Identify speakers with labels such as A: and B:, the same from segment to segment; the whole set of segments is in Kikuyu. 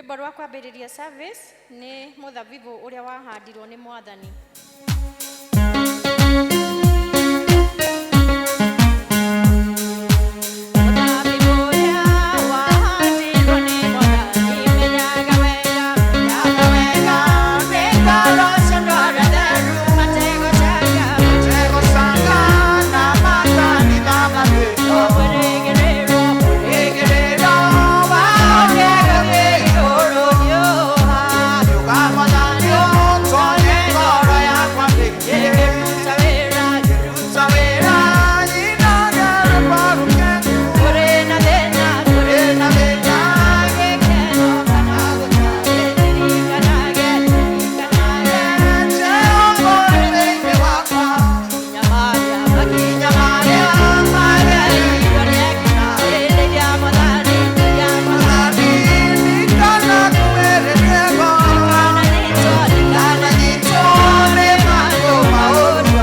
A: Rwĩmbo rwa kwambĩrĩria service nĩ mũthabibũ ũrĩa wahandirwo nĩ Mwathani. Mũthabibũ ũrĩa wahandirwo nĩ Mwathani, menyaga wega, menyaga wega, nĩ ngoro cia ngoro theru, mategũcanga, mwĩrĩgĩrĩro, mwĩrĩgĩrĩro wa ũrĩa igũrũ hiũha. Ngĩruta wĩra, ngĩruta wĩra, kũrĩ na thĩna, kũrĩ na thĩna, gĩkeno kana gũtarĩ, ririkanage, ririkanage, makinya marĩa, makinya marĩa magereirwo nĩ ekinaĩ, nĩ rĩa Mwathani, nĩ rĩa Mwathani. Ndikananyitwo, ndikananyitwo nĩ mangũ maũru,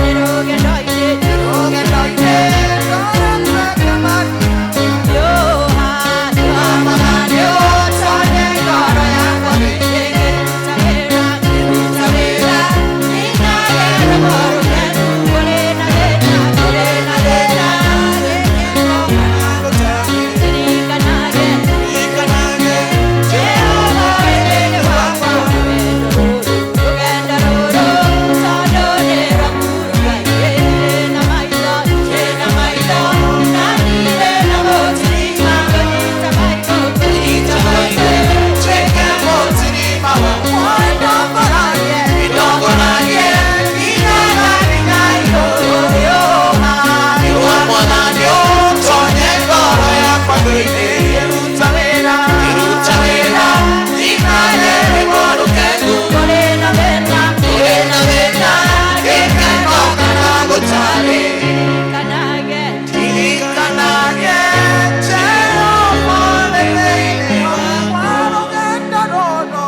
A: nĩ rũgendo-inĩ, nĩ rũgendo-inĩ. Hiũha, hiũha Mwathani, ũtonye ngoro yakwa thĩinĩ, ngĩruta wĩra, ngĩruta wĩra, ninage rwĩmbo rũkenu, kũrĩ na thĩna, kũrĩ na thĩna, gĩkeno kana ririkanage, Jehova wĩ thĩinĩ wakwa, rũgendo rũrũ, rũgendo rũrũ, tondũ nĩ rwaku Ngai, ndirĩ na maitho, ndirĩ na maitho, na ndirĩ na mũtirima, ngũnyita Bible, ngũnyita Bible, indongoragie, nginyaga igũrũ hiũha. Kũrĩ na thĩna, kũrĩ na thĩna, gĩkeno kana gũtarĩ, ririkanage,
B: Ririkanage Jehova nĩ thĩinĩ wakwa, rũgendo rũrũ,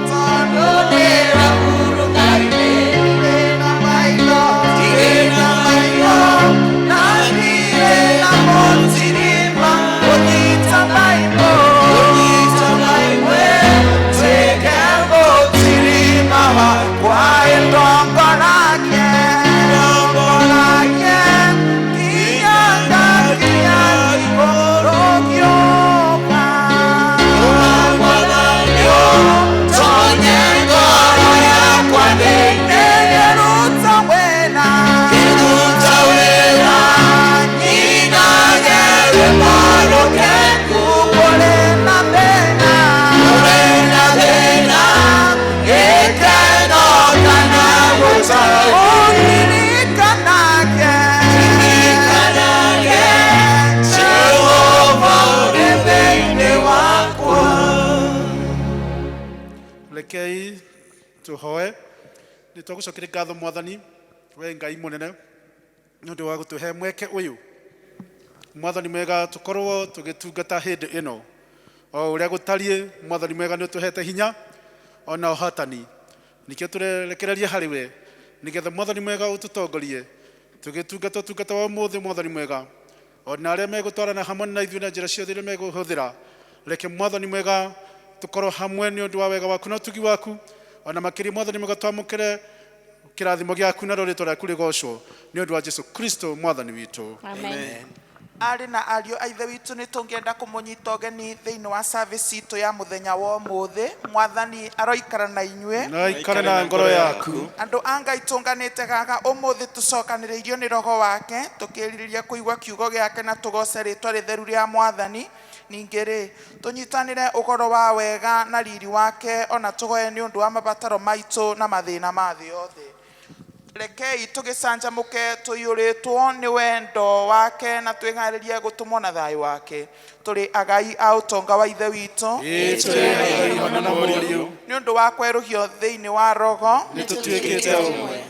B: tondũ nĩ rwaku Ngai, ndirĩ na maitho, ndirĩ na maitho, na ndirĩ na mũtirima, kũnyita Bible, kũnyita Bible, tuĩke mũtirima wakwa, ĩndongoragie, ndongoragie, nginya ngakinya igũrũ ngĩũka. Tonye ngoro yakwa thĩinĩ, ngĩruta wĩra, ngĩruta wĩra, nyinage rwĩmbo rũkengu, kũrĩ na thĩna, kũrĩ na thĩna, gĩkeno kana gũtarĩ, ũririkanage, ririkanage, Jehova ũrĩ thĩinĩ wakwa.
C: Rekei tuhoe. Nĩ twagũcokeria ngatho Mwathani, we Ngai mũnene, nĩ ũndũ wa gũtũhe mweke ũyũ, Mwathani mwega, tũkorwo tũgĩtungata hĩndĩ ĩno o ũrĩa gũtariĩ. Mwathani mwega, nĩ ũtũhete hinya ona ũhotani, nĩkĩo tũrerekereria harĩ we, nĩgetha Mwathani mwega ũtũtongorie tũgĩtungata ũtungata wa ũmũthĩ. Mwathani mwega, ona arĩa megũtwarana hamwe na ithuĩ na njĩra ciothe iria megũhũthĩra, reke Mwathani mwega tũkorwo hamwe nĩ ũndũ wa wega waku na ũtugi waku. Ona makĩria, Mwathani mwega, twamũkĩre kĩrathimo gĩaku, narĩo rĩtwa rĩaku rĩgocwo, nĩ ũndũ wa Jesu Kristo Mwathani witũ.
A: Amen.
B: Arĩ na ariũ a Ithe witũ, nĩ tũngĩenda kũmũnyita ũgeni thĩinĩ wa service itũ ya mũthenya wa ũmũthĩ. Mwathani aroikara na inyuĩ.
C: Na ikare na ngoro yaku.
B: Andũ a Ngai, tũnganĩte gaga ũmũthĩ tũcokanĩrĩirio nĩ Roho wake, tũkĩrirĩria kũigua kiugo gĩake na tũgoce rĩtwa rĩtheru rĩa Mwathani. Ningĩ rĩ, tũnyitanĩre ũhoro wa wega na riri wake, ona tũgoe nĩ ũndũ wa mabataro maitũ na mathĩna ma thĩ yothe. Rekei tũgĩcanjamũke tũiyũrĩtwo nĩ wendo wake na twĩharĩrie gũtũmwo na thayũ wake. Tũrĩ agai a ũtonga wa Ithe witũ.
C: Ĩĩ, tũrĩ agai hamwe na Mũriũ.
B: Nĩ ũndũ wa kwerũhio thĩinĩ wa Roho.
C: Nĩ tũtuĩkĩte ũmwe.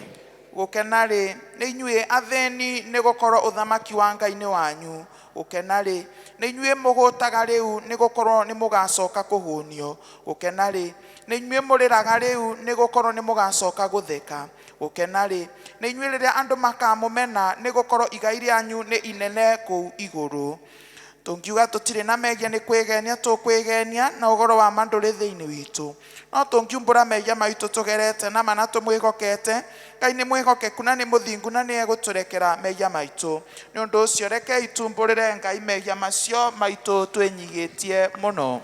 B: Gũkena rĩ, nĩ inyuĩ athĩni, nĩ gũkorwo ũthamaki wa Ngai nĩ wanyu. Gũkena rĩ, nĩ inyuĩ mũhũtaga rĩu, nĩ gũkorwo nĩ mũgacoka kũhũnio. Gũkena rĩ, nĩ inyuĩ mũrĩraga rĩu, nĩ gũkorwo nĩ mũgacoka gũtheka. Gũkena rĩ, nĩ inyuĩ rĩrĩa andũ makamũmena, nĩ gũkorwo igai rĩanyu nĩ inene kũu igũrũ. Tũngiuga tũtirĩ na mehia nĩ kwĩgenia tũkwĩgenia na ũhoro wa ma ndũrĩ thĩinĩ witũ. No tũngiumbũra mehia maitũ tũgerete na ma na tũmwĩhokete, Ngai nĩ mwĩhokeku na nĩ mũthingu na nĩ egũtũrekera mehia maitũ. Nĩ ũndũ ũcio rekei tumbũrĩre Ngai mehia macio maitũ twĩnyihĩtie mũno.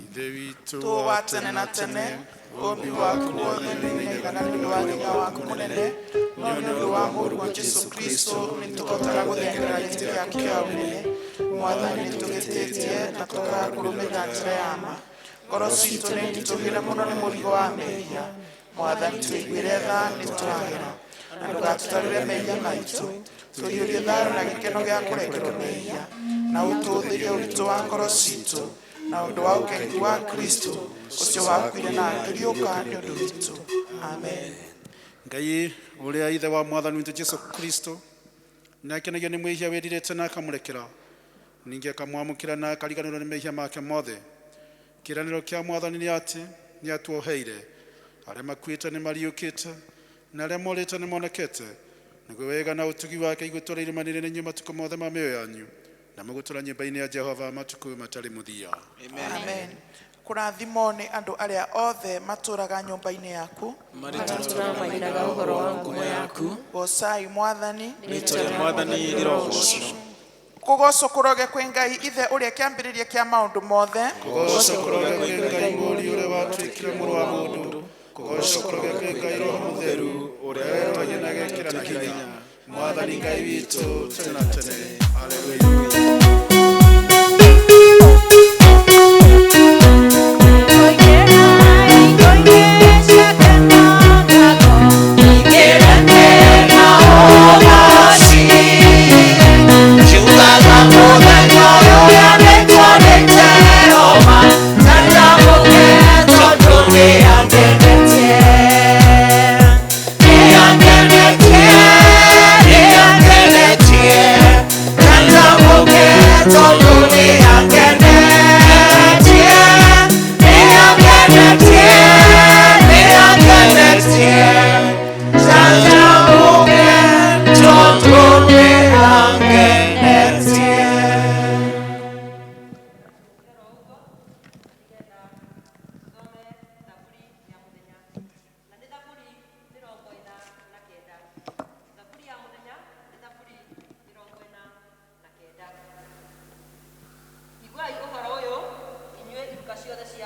C: Ithe witũ
B: Tũ wa tene na tene, ũũmbi waku wothe nĩũinainaga nĩ ũndũ wa hinya waku mũnene, no nĩ ũndũ wa Mũrũguo Jesũ Kristo nĩtũhotaga gũthengerera gĩtĩ gĩaku kĩa ũnene. Mwathani, nĩtũgĩtĩtie na tũkaga kũrũmĩrĩra njĩra ya ma. Ngoro citũ nĩ nditũhĩre mũno nĩ mũrigo wa mehia. Mwathani, tũiguĩre tha nĩtũragera, na ndũgatũtarĩre mehia maitũ. Tũiyũrie thayũ na gĩkeno gĩa kũrekerwo mehia, na ũtũũthĩrie ũritũ wa ngoro citũ na ũndũ wa ũkengi wa Kristo ũcio wakuire na akĩriũka nĩ ũndũ witũ. Amen.
C: Ngai ũrĩa ithe wa mwathani witũ Jesu Kristo nĩ akenagio nĩ mwĩhia wĩrirĩte na akamũrekera, ningĩ akamwamũkĩra na akariganĩrwo nĩ mehia make mothe. Kĩĩranĩro kĩa mwathani nĩ atĩ nĩ atuoheire, arĩa makuĩte nĩ mariũkĩte, na arĩa morĩte nĩ monekete, nĩguo wega na ũtugi wake igũtũũra irũmanĩrĩire na inyuĩ matukũ mothe ma mĩoyo yanyu, na mũgũtũũra nyũmba-inĩ ya Jehova matukũ matarĩ mũthia.
B: Amen. Kũrathimwo nĩ andũ arĩa othe matũũraga nyũmba-inĩ yaku.
D: Marĩtũũraga mainaga ũhoro wa ngumo yaku.
B: Goocai Mwathani.
D: Rĩĩtwa rĩa Mwathani rĩrogoocwo.
B: Kũgoocwo kũroge kwĩ Ngai Ithe ũrĩa kĩambĩrĩria kĩa maũndũ mothe.
C: Kũgoocwo kũroge kwĩ Ngai Mũriũ ũrĩa watuĩkire mũrũ wa mũndũ. Kũgoocwo kũroge kwĩ Ngai Roho Mũtheru ũrĩa werũhagia na agekĩra na hinya. Mwathani Ngai witũ tene na tene. Haleluya.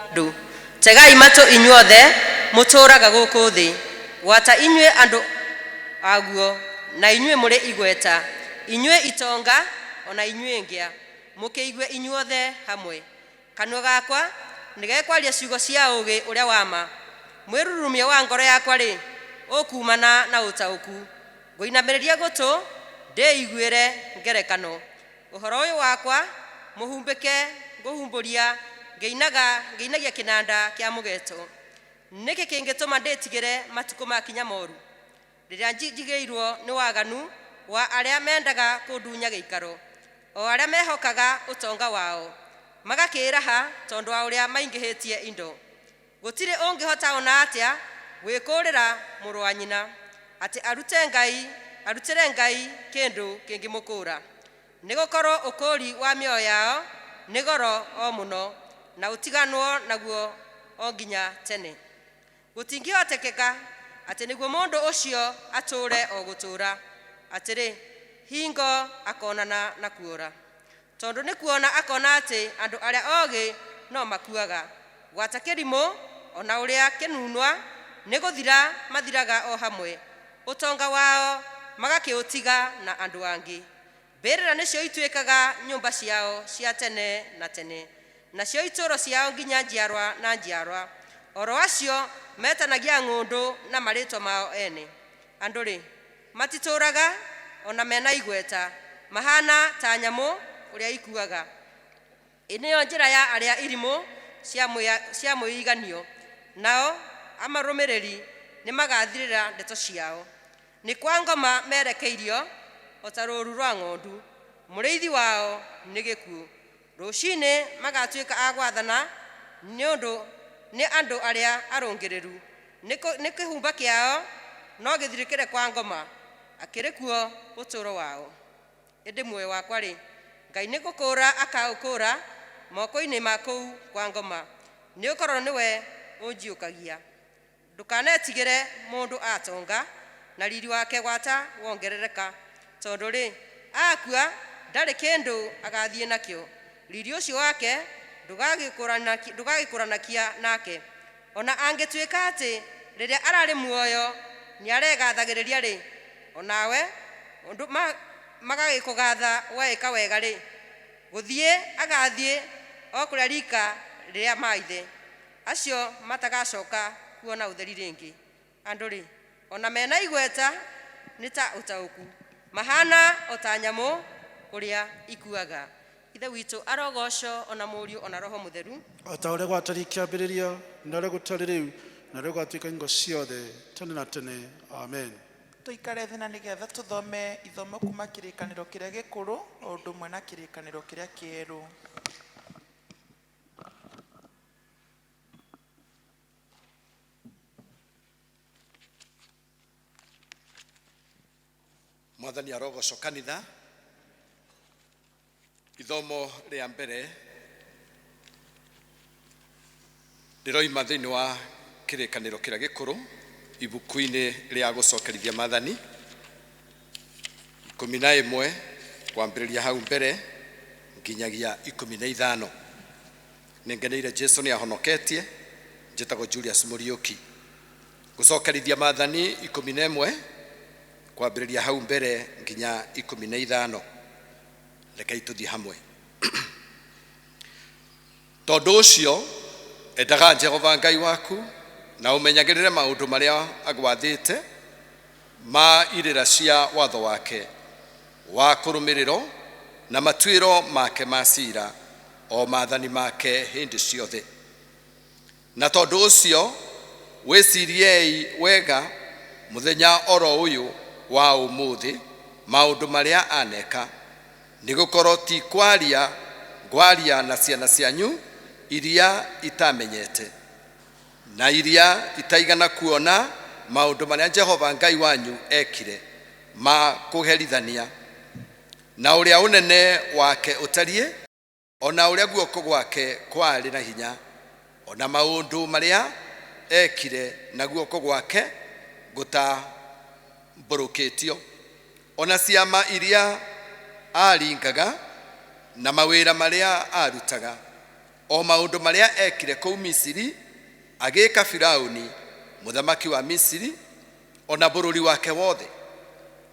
A: Andũ tegai matũ inyuothe mũtũũraga gũkũ thĩ, gwata inyuĩ andũ aguo, na inyuĩ mũrĩ igweta, inyuĩ itonga ona inyuĩ ngĩa, mũkĩigue inyuothe hamwe. Kanua gakwa nĩgekwaria ciugo cia ũũgĩ ũrĩa wa ma. Mwĩrurumio wa ngoro yakwa-rĩ, ũkuumana na ũtaũku. Ngũinamĩrĩria gũtũ ndĩiguĩre ngerekano. Ũhoro ũyũ wakwa mũhumbĩke ngũhumbũria ngĩinaga ngĩinagia kĩnanda kĩa mũgeto. Nĩkĩ kĩngĩtũma ndĩtigĩre matukũ makinya moru, rĩrĩa njigĩirwo nĩ waganu wa arĩa mendaga kũndunya gĩikaro, o arĩa mehokaga ũtonga wao, magakĩĩraha tondũ wa ũrĩa maingĩhĩtie indo. Gũtirĩ ũngĩhota ona atĩa gwĩkũũrĩra mũrũ wa nyina, atĩ arute Ngai arutĩre Ngai kĩndũ kĩngĩmũkũũra. Nĩgũkorwo ũkũũri wa mĩoyo yao nĩ goro o mũno, na ũtiganwo naguo o nginya tene. Gũtingĩhotekeka atĩ nĩguo mũndũ ũcio atũũre o gũtũũra, atĩrĩ, hingo akonana na kuora. Tondũ nĩ kuona akona atĩ andũ arĩa ogĩ no makuaga, gwata kĩrimũ ona ũrĩa kĩnunwa nĩ gũthira mathiraga o hamwe, ũtonga wao magakĩũtiga na andũ angĩ. Mbĩrĩra nĩcio ituĩkaga nyũmba ciao cia tene na tene, nacio itũũro ciao nginya njiarwa na njiarwa, oro acio metanagia ng'ũndũ na marĩtwa mao ene. Andũ-rĩ, matitũũraga ona mena igweta, mahana ta nyamũ ũrĩa ikuaga. Ĩ nĩyo njĩra ya arĩa irimũ cia mwĩiganio, nao amarũmĩrĩri nĩmagathirĩra ndeto ciao. Nĩ kwa ngoma merekeirio o ta rũũru rwa ng'ondu, mũrĩithi wao nĩ gĩkuũ. Rũcinĩ magatuĩka a gwathana nĩ ũndũ nĩ andũ arĩa arũngĩrĩru, nĩ kĩhumba kĩao no gĩthirĩkĩre kwa ngoma, akĩrĩ kuo ũtũũro wao. Ĩndĩ muoyo wakwa-rĩ, Ngai nĩ gũkũũra akaũkũũra moko-inĩ ma kũu kwa ngoma, nĩ ũkorwo nĩwe ũnjiũkagia. Ndũkanetigĩre mũndũ atonga na riri wake gwata wongerereka, tondũ rĩ, akua ndarĩ kĩndũ agathiĩ nakĩo, riri ũcio wake ndũgagĩkũranakia nake. Ona angĩtuĩka atĩ rĩrĩa ararĩ muoyo nĩaregathagĩrĩria rĩ, onawe ũndũ magagĩkũgatha weĩka wega rĩ, gũthiĩ agathiĩ o kũrĩa rika rĩa maithe acio matagacoka kuona ũtheri rĩngĩ. Andũ rĩ, ona mena igweta nĩ ta ũtaũku, mahana o ta nyamũ ũrĩa ikuaga. Ithe witũ arogocwo, ona Mũriũ, ona Roho Mũtheru.
C: O ta ũrĩa gwatariĩ kĩambĩrĩria, na ũrĩa gũtarĩ rĩu, na ũrĩa gũgatuĩka hingo ciothe, tene na tene. Amen.
B: Tũikare thĩ na nĩgetha tũthome ithomo kuma kĩrĩkanĩro kĩrĩa gĩkũrũ o ũndũ ũmwe na kĩrĩkanĩro kĩrĩa kĩerũ.
E: Mwathani arogocwo kanitha. Ithomo rĩa mbere rĩroima thĩinĩ wa kĩrĩkanĩro kĩrĩa gĩkũrũ, ibuku-inĩ rĩa gũcokerithia maathani 11, kwambĩrĩria hau mbere nginyagia 15. Nĩngeneire Jesu nĩ ahonoketie. Njĩtagwo Julius Mũriũki. Gũcokerithia maathani 11, kwambĩrĩria hau mbere nginya 15. Rekei tũthiĩ hamwe. Tondũ ũcio endaga Jehova Ngai waku na ũmenyagĩrĩre maũndũ marĩa agwathĩte ma irĩra cia watho wake wa kũrũmĩrĩro na matuĩro make ma cira, o maathani make hĩndĩ ciothe. Na tondũ ũcio wĩciriei wega mũthenya oro ũyũ wa ũmũthĩ maũndũ marĩa aneka, nĩgũkorwo ti kwaria ngwaria na ciana cianyu iria itamenyete na iria itaigana kuona maũndũ marĩa Jehova Ngai wanyu ekire ma kũherithania, na ũrĩa ũnene wake ũtariĩ, ona ũrĩa guoko gwake kwarĩ na hinya, ona maũndũ marĩa ekire na guoko gwake gũtambũrũkĩtio, ona ciama iria aringaga na mawĩra marĩa arutaga, o maũndũ marĩa ekire kũu Misiri, agĩka Firauni mũthamaki wa Misiri, ona bũrũri wake wothe,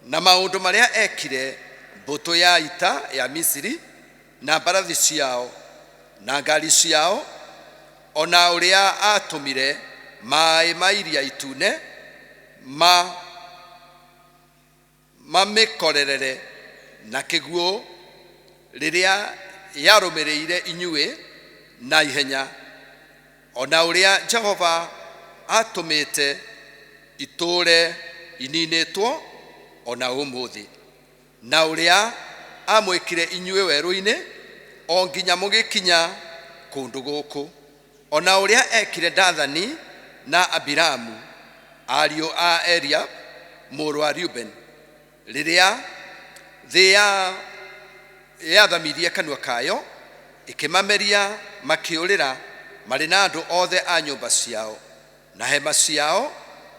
E: na maũndũ marĩa ekire mbũtũ ya ita ya Misiri, na mbarathi ciao na ngari ciao, ona ũrĩa atũmire maĩ ma Iria Itune ma mamĩkorerere na kĩguũ rĩrĩa yarũmĩrĩire inyuĩ na ihenya, ona ũrĩa Jehova atũmĩte itũũre ininĩtwo ona ũmũthĩ, na ũrĩa amwĩkire inyuĩ werũ-inĩ o nginya mũgĩkinya kũndũ gũkũ, ona ũrĩa ekire Dathani na Abiramu ariũ a Eliab mũrũ wa Reuben, rĩrĩa thĩ ya yathamirie kanua kayo ĩkĩmameria makĩũrĩra marĩ na andũ othe a nyũmba ciao na hema ciao,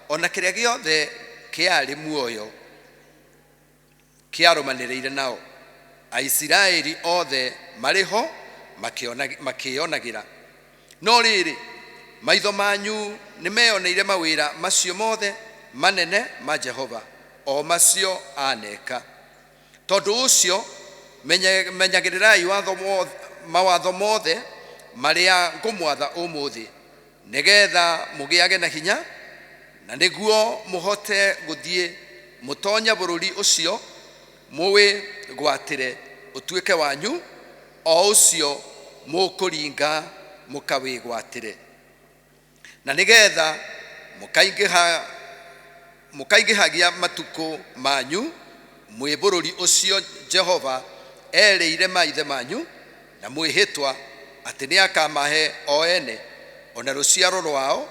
E: ona kĩrĩa gĩothe kĩarĩ muoyo kĩarũmanĩrĩire nao, Aisiraeli othe marĩ ho makĩonagĩra. No rĩrĩ, maitho manyu nĩmeyoneire mawĩra macio mothe manene ma Jehova, o macio aneka. Tondũ ũcio menyagĩrĩrai mawatho mothe marĩa ngũmwatha ũmũthĩ, nĩgetha mũgĩage na hinya, na nĩguo mũhote gũthiĩ mũtonye bũrũri ũcio mũwĩgwatĩre ũtuĩke wanyu, o ũcio mũkũringa mũkawĩgwatĩre, na nĩgetha mũkaingĩhagia matukũ manyu mwĩ bũrũri ũcio Jehova erĩire maithe manyu na mwĩhĩtwa atĩ nĩakamahe o ene ona rũciaro rwao,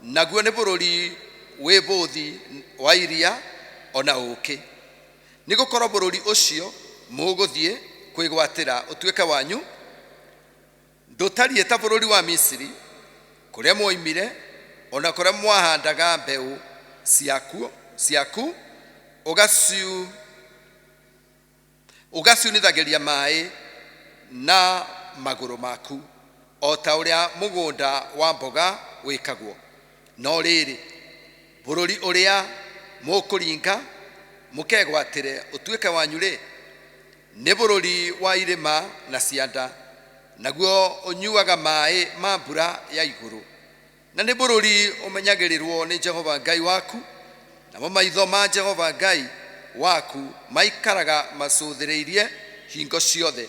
E: naguo nĩ bũrũri wĩ bũthi wa iria ona ũũkĩ. Nĩgũkorwo bũrũri ũcio mũgũthiĩ Kwĩgwatĩra ũtuĩke wanyu ndũtariĩ ta bũrũri wa Misiri kũrĩa mwoimire, ona kũrĩa mwahandaga mbeũ ciaku ũgaciunithagĩria maĩ na magũrũ maku o ta ũrĩa mũgũnda wa mboga wĩkagwo. No rĩrĩ, bũrũri ũrĩa mũkũringa mũkegwatĩre ũtuĩke wanyu rĩ, nĩ bũrũri wa irĩma na cianda, naguo ũnyuaga maĩ ma mbura ya igũrũ, na nĩ bũrũri ũmenyagĩrĩrwo nĩ Jehova Ngai waku, namo maitho ma Jehova Ngai waku maikaraga macũthĩrĩirie hingo ciothe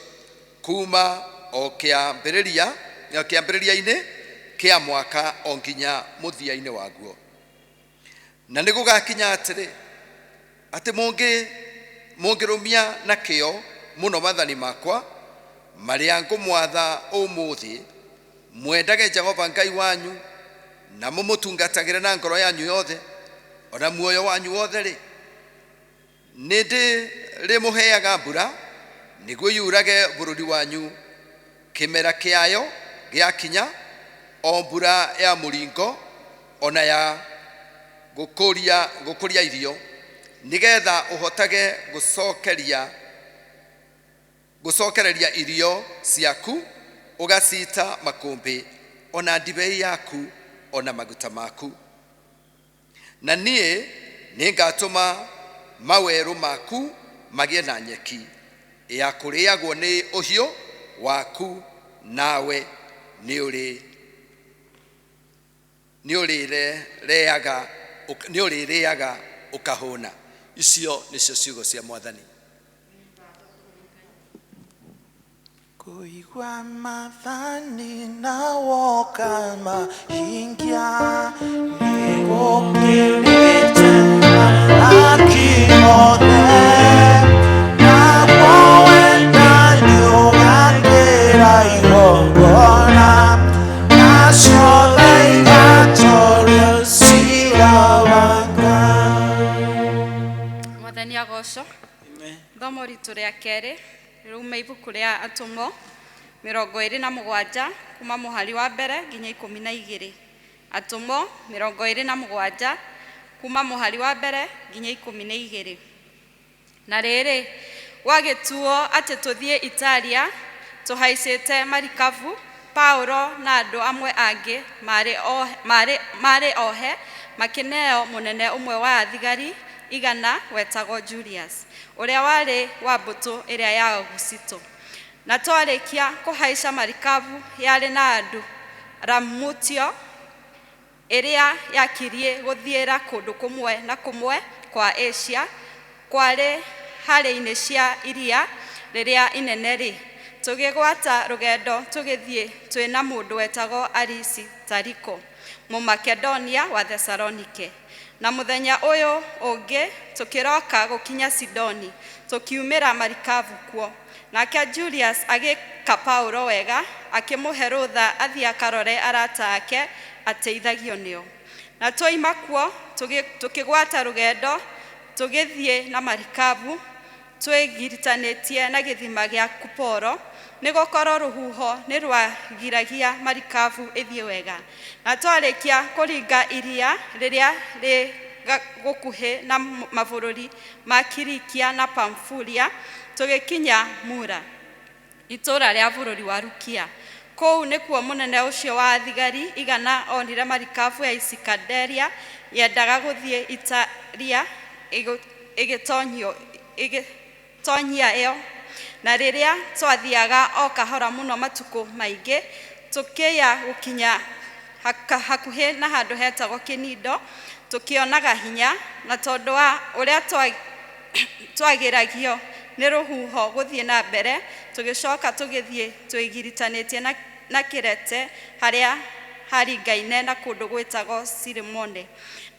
E: kuma o kĩambĩrĩria-inĩ kĩa mwaka o nginya mũthia-inĩ waguo. Na nĩ gũgakinya atĩrĩ, atĩ mũngĩrũmia na kĩyo mũno maathani makwa marĩa ngũmwatha ũmũthĩ, mwendage Jehova Ngai wanyu na mũmũtungatagĩre na ngoro yanyu yothe ona muoyo wanyu wothe rĩ, nĩ ndĩrĩmũheaga mbura nĩguo yurage bũrũri wanyu kĩmera kĩayo gĩakinya, o mbura ya mũringo ona ya gũkũria irio, nĩgetha ũhotage gũcokereria irio ciaku ũgacita makũmbĩ, ona ndibei yaku ona maguta maku. Na niĩ nĩngatũma mawerũ maku magĩe na nyeki ya kũrĩagwo nĩ ũhiũ waku, nawe nĩũrĩrĩaga ũkahũna. Icio nĩcio ciugo cia Mwathani.
B: Kuigua mathani na woka mahingia nĩgũkĩrĩte akimothe naguo wendani ũgakĩra igongona na ciothe igatoria ciira wa Ngai.
F: Mwathani agocwo. Thomo ritũ rĩa kerĩ rĩrauma ibuku rĩa Atũmwo 27 kuma mũhari wa mbere nginya 12. Atũmwo 27 kuma mũhari wa mbere nginya 12. Na rĩrĩ, gwagĩtuo atĩ tũthiĩ Italia tũhaicĩte marikabu, Paulo na andũ amwe angĩ marĩ ohe makĩneo mũnene ũmwe wa thigari igana wetagwo Julius, ũrĩa warĩ wa mbũtũ ĩrĩa ya Augusito. Na twarĩkia kũhaica marikabu yarĩ na andũ Ramutio ĩrĩa yakirie gũthiĩra kũndũ kũmwe na kũmwe kwa Asia, kwarĩ harĩ-inĩ cia iria rĩrĩa inene rĩ, tũgĩgwata rũgendo tũgĩthiĩ twĩna mũndũ wetagwo Arisitariko, Mũmakedonia wa Thesalonike. Na mũthenya ũyũ ũngĩ tũkĩroka gũkinya Sidoni, tũkiumĩra marikabu kuo. Nake Julius agĩka Paulo wega, akĩmũhe rũtha athiĩ akarore arata ake ateithagio nĩo. Na twoima kuo tũkĩgwata rũgendo tũgĩthiĩ na marikabu twĩgiritanĩtie na gĩthima gĩa Kuporo, nĩgũkorwo rũhuho nĩ rwagiragia marikabu ĩthiĩ wega. Na twarĩkia kũringa iria rĩrĩa rĩ gũkuhĩ na mabũrũri ma Kilikia na Pamfulia, tũgĩkinya Mura, itũũra rĩa bũrũri wa Lukia. Kũu nĩkuo mũnene ũcio wa thigari igana onire marikabu ya Isikanderia yendaga gũthiĩ Italia ĩgĩtonyia ĩyo. Na rĩrĩa twathiaga o kahora mũno matukũ maingĩ, tũkĩya gũkinya hakuhĩ na handũ hetagwo Kinido, tũkĩonaga hinya, na tondũ wa ũrĩa twagĩragio nĩ rũhuho gũthiĩ na mbere, tũgĩcoka tũgĩthiĩ twĩgiritanĩtie na Kirete harĩa haringaine na kũndũ gwĩtagwo Sirimone.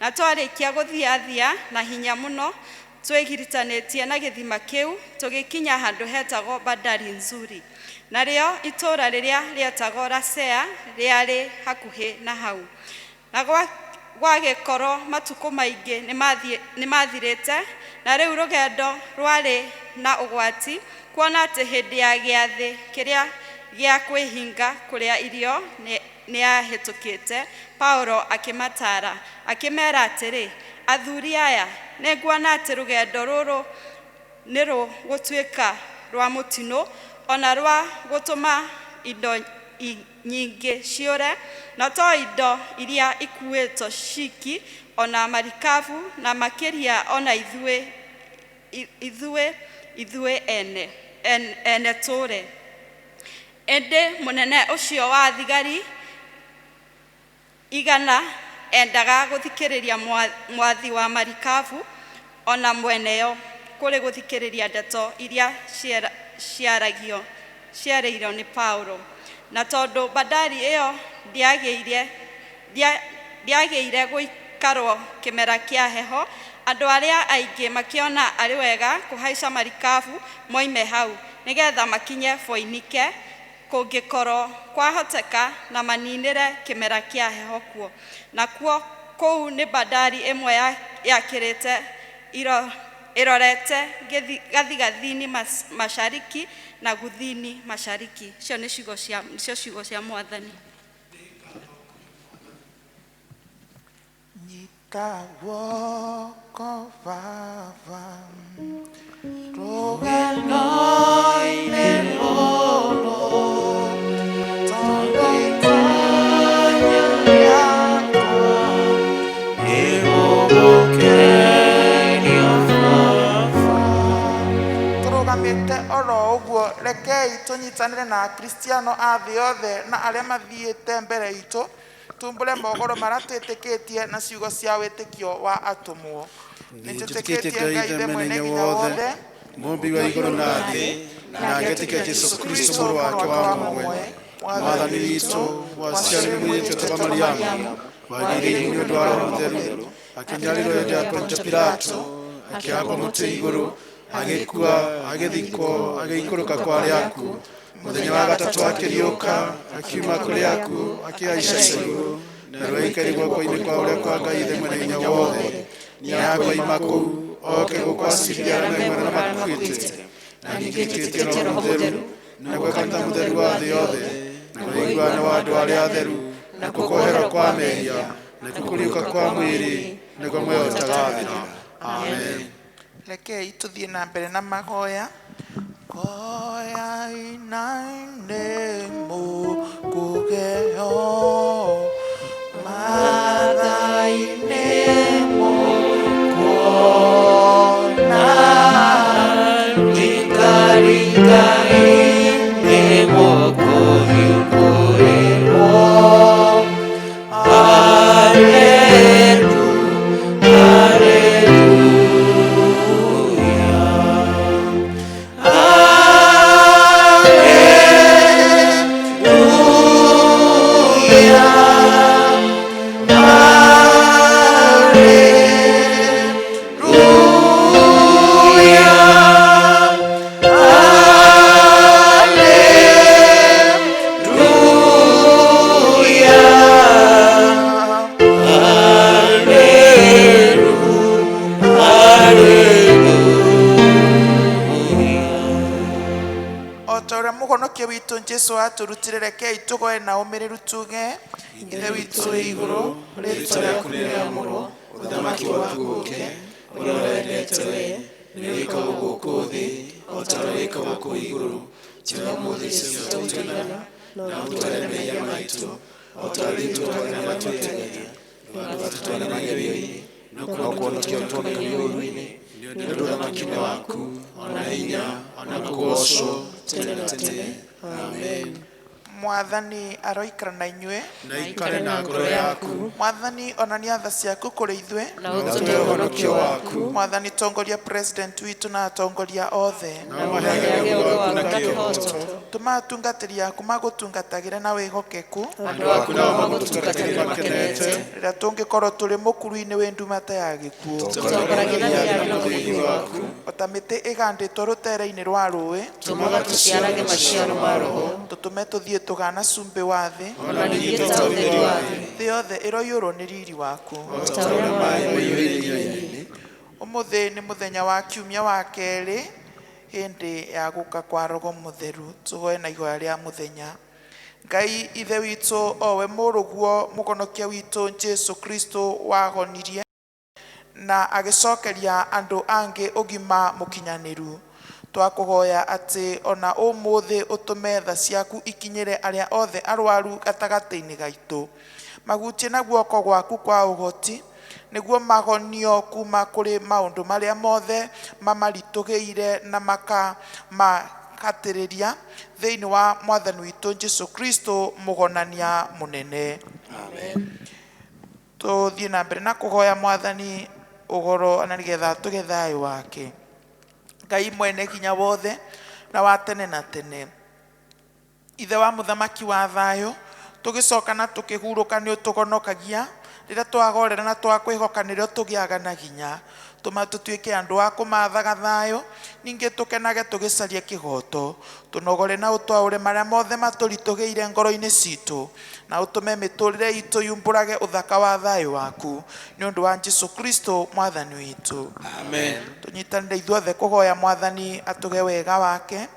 F: Na twarĩkia gũthiathia na hinya mũno twĩgiritanĩtie na gĩthima kĩu, tũgĩkinya handũ hetagwo Bandari Nzuri. Narĩo itũũra rĩrĩa rĩetagwo Lasea rĩarĩ hakuhĩ na hau. Na gwagĩkorwo matukũ maingĩ nĩmathirĩte, na rĩu rũgendo rwarĩ na ũgwati Kuona atĩ hĩndĩ ya gĩathĩ kĩrĩa gĩa kwĩhinga kũrĩa irio nĩ yahĩtũkĩte, Paulo akĩmataara akĩmeera atĩrĩ, athuri aya, nĩnguona atĩ rũgendo rũrũ nĩ rũgũtuĩka rwa mũtino ona rwa gũtũma indo nyingĩ ciũre, na to indo iria ikuĩtwo ciki, ona marikabu, na makĩria ona ithuĩ ithuĩ ene tũre. Ĩndĩ mũnene ũcio wa thigari igana endaga gũthikĩrĩria mwathi wa marikabu ona mweneyo kũrĩ gũthikĩrĩria ndeto iria ciarĩirio nĩ Paulo. Na tondũ bandari ĩyo ndĩagĩire gũikarwo kĩmera kĩa heho, andũ arĩa aingĩ makĩona arĩ wega kũhaica marikabu moime hau nĩgetha makinye Foinike kũngĩkorwo kwahoteka na maninĩre kĩmera kĩa heho kuo. Nakuo kũu nĩ bandari ĩmwe yakĩrĩte ĩrorete gathigathini mashariki na guthini mashariki. Icio nĩ ciugo cia Mwathani.
B: Nyita guoko Baba, rũgendo-inĩ rũrũ, tondũ itanya rĩakwa nĩ gũgũkenia Baba. Tũrũgamĩte oro ũguo, rekei tũnyitanĩre na Akristiano a thĩ yothe na arĩa mathiĩte mbere itũ, tumbũre mohoro marĩa twĩtĩkĩtie na ciugo cia wĩtĩkio wa atũmwo. Nĩnjĩtĩkĩtie Ngai Ithe mwene hinya wothe,
C: Mũũmbi wa igũrũ na thĩ, na ngetĩkia Jesũ Kristo mũrũ wake wa mũmwe, Mwathani witũ, waciarirwo nĩ mũirĩtu wetagwo Mariamu, wagĩire ihu nĩ ũndũ wa Roho Mũtheru, akĩnyarirwo hĩndĩ ya Pontio Pilato, akĩhakwo mũtĩ igũrũ, agĩkua, agĩthikwo, agĩikũrũka kwa arĩa akuũ. Mũthenya wa gatatũ akĩriũka, akiuma kũrĩ akuũ, akĩhaica igũrũ, na rĩu aikaire guoko-inĩ kwa ũrĩa kwa Ngai Ithe mwene hinya wothe. Nĩakoima kũu oke gũkũ acirithie arĩa me muoyo na makuĩte. Na ningĩ Roho Mũtheru, naguo kanitha mũtheru wa thĩ yothe, na ũiguano wa andũ arĩa atheru, nakuo kuoherwo kwa mehia, nakuo kũriũka kwa mwĩrĩ, naguo muoyo ũtagathira. Amen.
B: Rekei tũthiĩ na mbere na mahoya. Goya inaine mukugeo, mathaine mukona,
D: Ringaringaine mukuhingũrĩrwo. Hallelu, hallelujah.
B: O ta ũrĩa mũhonokia witũ Jesũ atũrutire, rekei tũgoe na ũmĩrĩru tuge, Ithe witũ wĩ igũrũ, rĩĩtwa rĩaku nĩrĩamũrwo,
D: Ũthamaki waku ũũke, ũrĩa wendete wee nĩ wĩkagwo gũkũ thĩ o ta ũrĩa wĩkagwo kũu igũrũ. Tũhe ũmũthĩ irio cia tũigana, na ũtũohere mehia maitũ o ta ũrĩa ithuĩ tũohagĩra arĩa matwĩhĩtie. Ndũgatũtware magerio-inĩ, no kũhonokia ũtũhonokie ũũru-inĩ, nĩ ũndũ ũthamaki nĩ waku, ona hinya, ona kũgoocwo tene na tene. Amen.
B: Mwathani aroikara na inyuĩ,
C: Na ikare na ngoro yaku.
B: Mwathani onania tha ciaku kũrĩ ithuĩ,
D: na ũtũhe ũhonokio waku.
B: Mwathani tongoria president witũ na atongoria othe,
C: Na ũmaheage ũũgĩ waku na kĩhooto.
B: Tũma atungatĩri aku magũtungatagĩre na wĩhokeku,
D: Andũ aku nao magũtungatagĩre makenete.
B: Rĩrĩa tũngĩkorwo tũrĩ mũkuru-inĩ wĩ nduma ta ya gĩkuũ,
D: Tũtongoragie na mĩario na ũtheri waku.
B: O ta mĩtĩ ĩgandĩtwo rũtere-inĩ rwa rũĩ,
D: Tũmaga tũciarage maciaro ma Roho.
B: Tũtũme tũthiĩ tũgana cumbĩ wa thĩ,
D: Ona ningĩ ta ũtheri wa thĩ.
B: Thĩ yothe ĩroiyũrwo nĩ riri waku,
D: O ta ũrĩa maaĩ maiyũire iria-inĩ.
B: Ũmũthĩ nĩ mũthenya wa kiumia wa kerĩ, Hĩndĩ ya gũka kwa Roho Mũtheru. Tũhoe na ihoya rĩa mũthenya. Ngai Ithe witũ, owe mũrũguo mũhonokia witũ Jesu Kristo wahonirie na agĩcokeria andũ angĩ ũgima mũkinyanĩru, twakũhoya atĩ ona ũmũthĩ ũtũme tha ciaku ikinyĩre arĩa othe arwaru gatagatĩ-inĩ gaitũ, magutie na guoko gwaku kwa ũhoti nĩguo magonio kuma kũrĩ maũndũ marĩa mothe mamaritũhĩire na makamakatĩrĩria thĩinĩ wa mwathani witũ Jesu Kristo mũgonania mũnene.
D: Amen.
B: Tũthiĩ na mbere na kũhoya mwathani ũhoro na nĩgetha tũgĩe thayũ wake. Ngai mwene hinya wothe na wa tene na tene, Ithe wa mũthamaki wa thayũ, tũgĩcoka na tũkĩhurũka nĩ ũtũhonokagia rĩrĩa twagorera na twakwĩhoka nĩrĩo tũgĩaga na hinya. Tũma tũtuĩke andũ a kũmathaga thayũ, ningĩ tũkenage tũgĩcaria kĩhoto, tũnogore na ũtwaũre marĩa mothe matũritũhĩire ngoro-inĩ citũ, na ũtũme mĩtũrĩre itũ yumbũrage ũthaka wa thayũ waku nĩ ũndũ wa Jesu Kristo mwathani witũ.
D: Amen.
B: Tũnyitanĩre ithuothe kũhoya mwathani atũhe wega wake.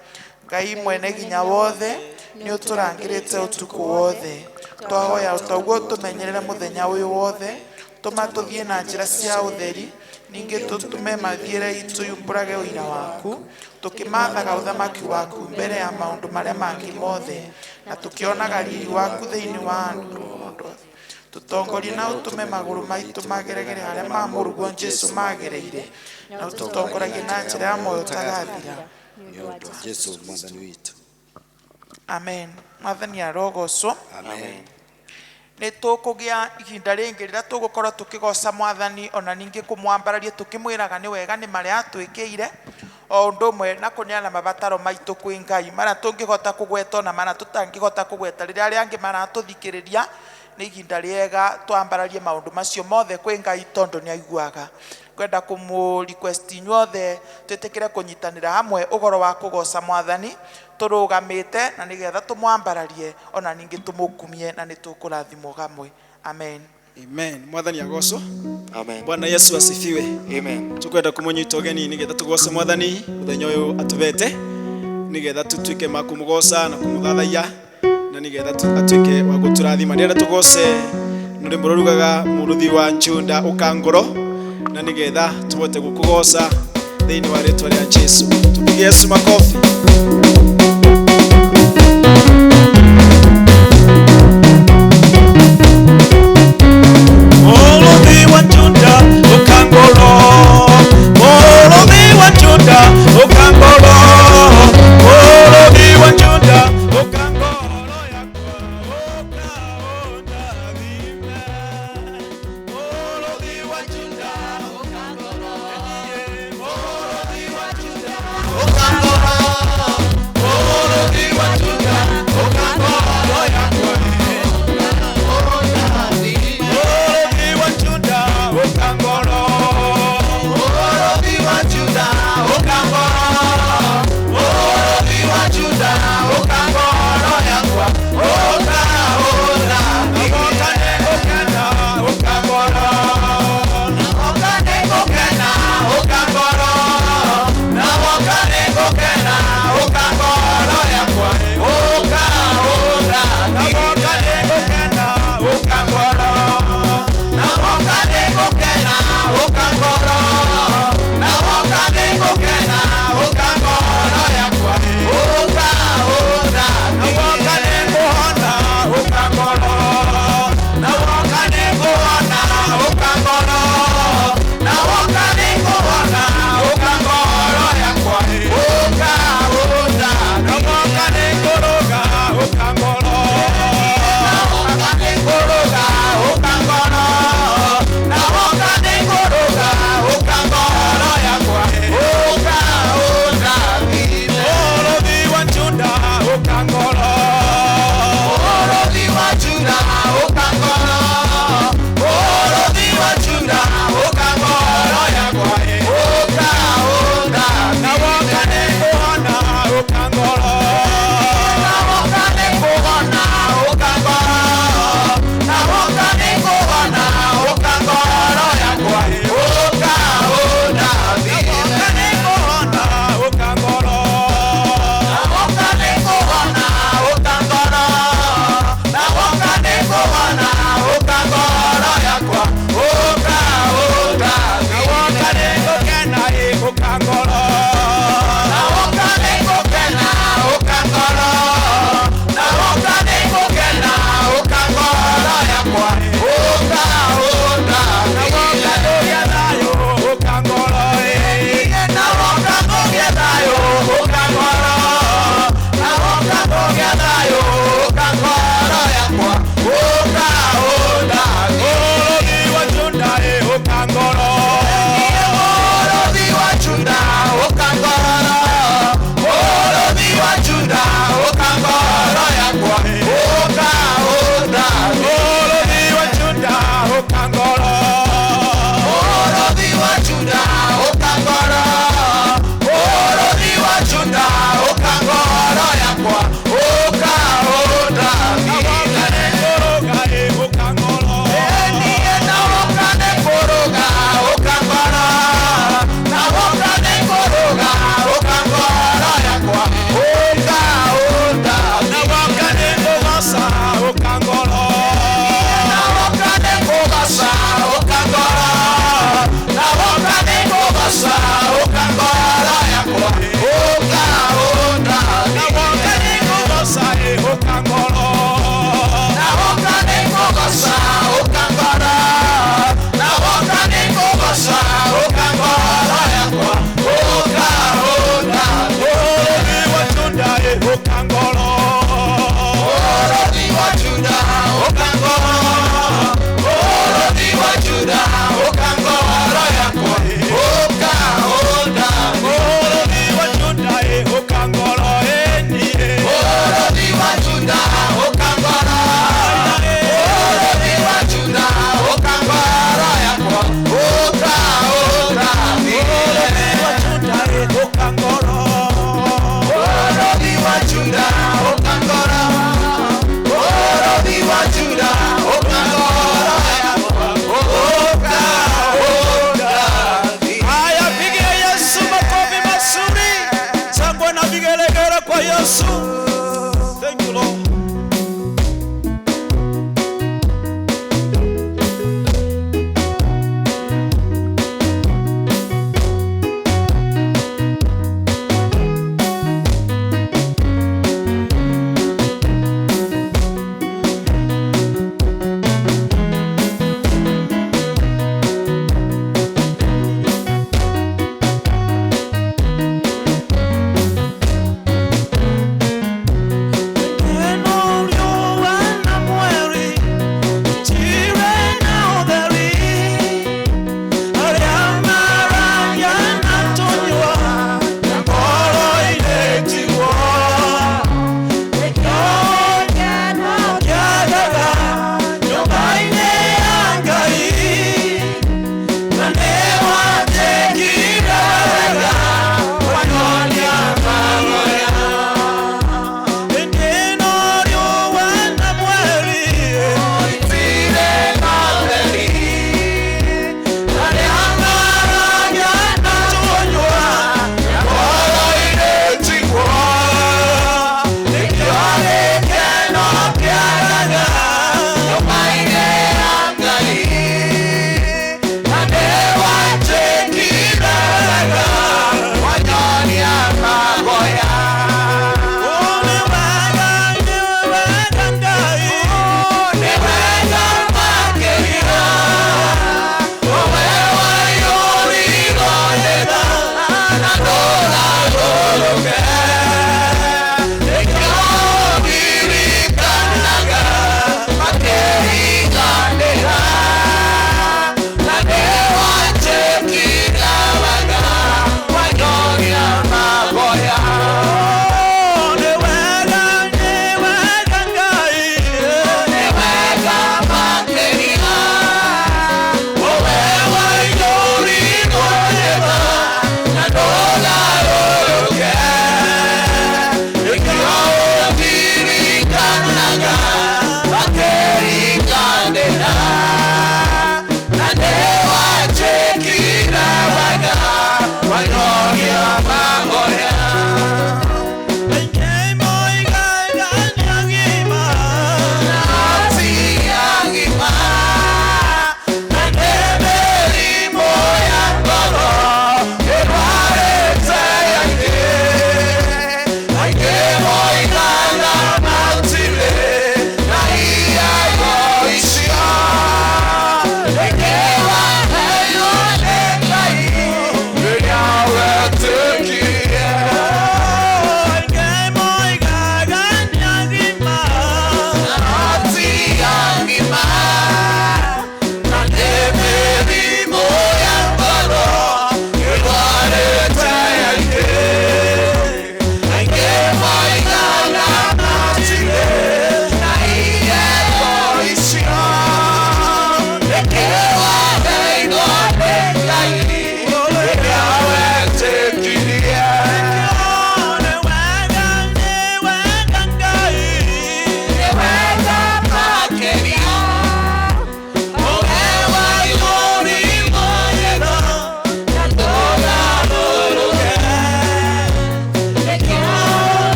B: Ngai mwene hinya wothe, nĩ ũtũrangĩrĩte ũtukũ wothe, twahoya ũtoguo tũmenyerere mũthenya ũyũ wothe, tũma tũthiĩ na njĩra cia ũtheri, ningĩ tũtũme mathiĩre itũ yumbũrage ũira waku, tũkĩmathaga ũthamaki waku mbere ya maũndũ marĩa mangĩ mothe, na tũkĩonaga riri waku thĩinĩ wa andũ othe. Tũtongorie na ũtũme magũrũ maitũ mageregere harĩa ma mũrũguo Jesu magereire, na ũtũtongoragie na njĩra ya muoyo ũtagathira.
D: Nĩ ũndũ wa Jesu mwathani witũ.
B: Amen. Mwathani arogocwo.
D: Amen.
B: Nĩ tũkũgĩa ihinda rĩngĩ rĩrĩa tũgũkorwo tũkĩgoca mwathani ona ningĩ kũmwambararia tũkĩmwĩraga nĩ wega nĩ marĩa atwĩkĩire, o ũndũ ũmwe na kũneana mabataro maitũ kwĩ Ngai marĩa tũngĩhota kũgweta ona marĩa tũtangĩhota kũgweta rĩrĩa arĩa angĩ maratũthikĩrĩria. Nĩ ihinda rĩega twambararie maũndũ macio mothe kwĩ Ngai tondũ nĩ aiguaga. Ngwenda kũmũ request inyuothe twĩtĩkĩre kũnyitanĩra hamwe ũhoro wa kũgoca mwathani tũrũgamĩte na nĩgetha tũmwambararie ona ningĩ tũmũkumie na nĩ tũkũrathimwo hamwe. Amen.
G: Amen. Mwathani agocwo.
D: Amen.
G: Bwana Yesu asifiwe.
D: Amen.
G: Tukwenda kumunyita ũgeni nigetha tugoce mwathani muthenya ũyũ atubete nigetha tutuike ma kumugoca na kumuthathaiya na nigetha atuike wa guturathima. Ndĩrenda tugoce rwĩmbo rũrugaga mũrũthi wa Njunda ũkangoro na nigetha tubote gukugoca thĩinĩ wa rĩtwa rĩa Jesu. Tupige Yesu makofi.
H: Mũrũthi wa Juda ũkangoro, mũrũthi wa Juda ũkangoro, mũrũthi wa Juda ũkangoro yakwa, ũkaũndathime. Mũrũthi wa Juda ũkangoro, mũrũthi wa Juda ũkangoro,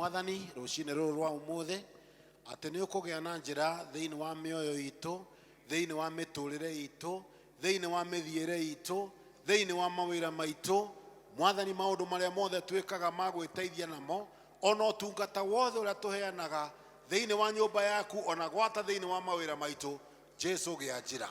I: Mwathani rũcinĩ rũrũ rwa ũmũthĩ atĩ nĩ ũkũgĩa na njĩra thĩinĩ wa mĩoyo itũ, thĩinĩ wa mĩtũrĩre itũ, thĩinĩ wa mĩthiĩre itũ, thĩinĩ wa mawĩra maitũ. Mwathani, maũndũ marĩa mothe twĩkaga ma gwĩteithia namo, ona ũtungata wothe ũrĩa tũheanaga thĩinĩ wa nyũmba yaku, ona gwata thĩinĩ wa mawĩra maitũ, Jesu gĩa njĩra,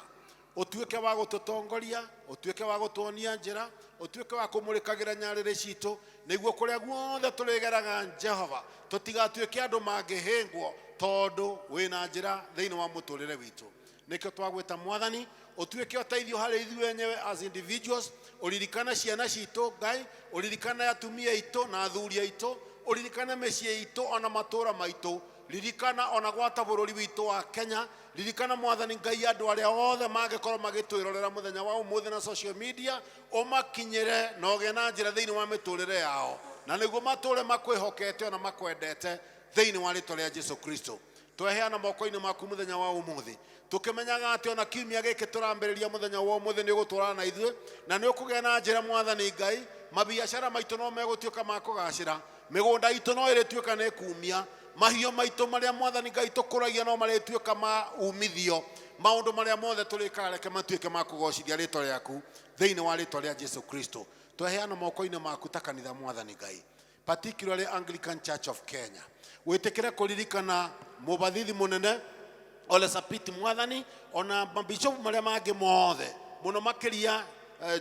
I: ũtuĩke wa gũtũtongoria, ũtuĩke wa gũtuonia njĩra, ũtuĩke wa kũmũrĩkagĩra nyarĩrĩ citũ, nĩguo kũrĩa guothe tũrĩgeraga, Jehova, tũtigatuĩke andũ mangĩhĩngwo, tondũ wĩna njĩra thĩinĩ wa mũtũrĩre witũ. Nĩkĩo twagwĩta, Mwathani, ũtuĩke ũteithio harĩ ithuĩ enyewe as individuals. Ũririkane ciana citũ, Ngai, ũririkane atumia aitũ na athuri aitũ, ũririkane mĩciĩ itũ ona matũũra maitũ, ririkana ona gwata bũrũri witũ wa Kenya. Ririkana, Mwathani Ngai, andũ arĩa othe mangĩkorwo magĩtwĩrorera mũthenya wa ũmũthĩ na social media, ũmakinyĩre na ũgĩe na njĩra thĩinĩ wa mĩtũrĩre yao, na nĩguo matũre makwĩhokete ona makwendete. Thĩinĩ wa rĩtwa rĩa Jesu Kristo, tweheana moko-inĩ maku mũthenya wa ũmũthĩ, tũkĩmenyaga atĩ ona kiumia gĩkĩ tũrambĩrĩria mũthenya wa ũmũthĩ nĩ ũgũtwarana na ithuĩ na nĩ ũkũgĩa na njĩra. Mwathani Ngai, mabiacara maitũ no megũtuĩka ma kũgacĩra, mĩgũnda itũ no ĩrĩtuĩka nĩ kumia mahiũ maitũ marĩa, Mwathani Ngai, tũkũragia no marĩtuĩka ma umithio. Maũndũ marĩa mothe tũrĩkaga, reke matuĩke ma kũgocithia rĩtwa rĩaku. Thĩinĩ wa rĩtwa rĩa Jesu Kristo, tweheana moko-inĩ maku ta kanitha. Mwathani Ngai, particularly Anglican Church of Kenya, wĩtĩkĩre kũririkana mũbathithi mũnene Ole Sapit, Mwathani, ona mabishopu marĩa mangĩ mothe, mũno makĩria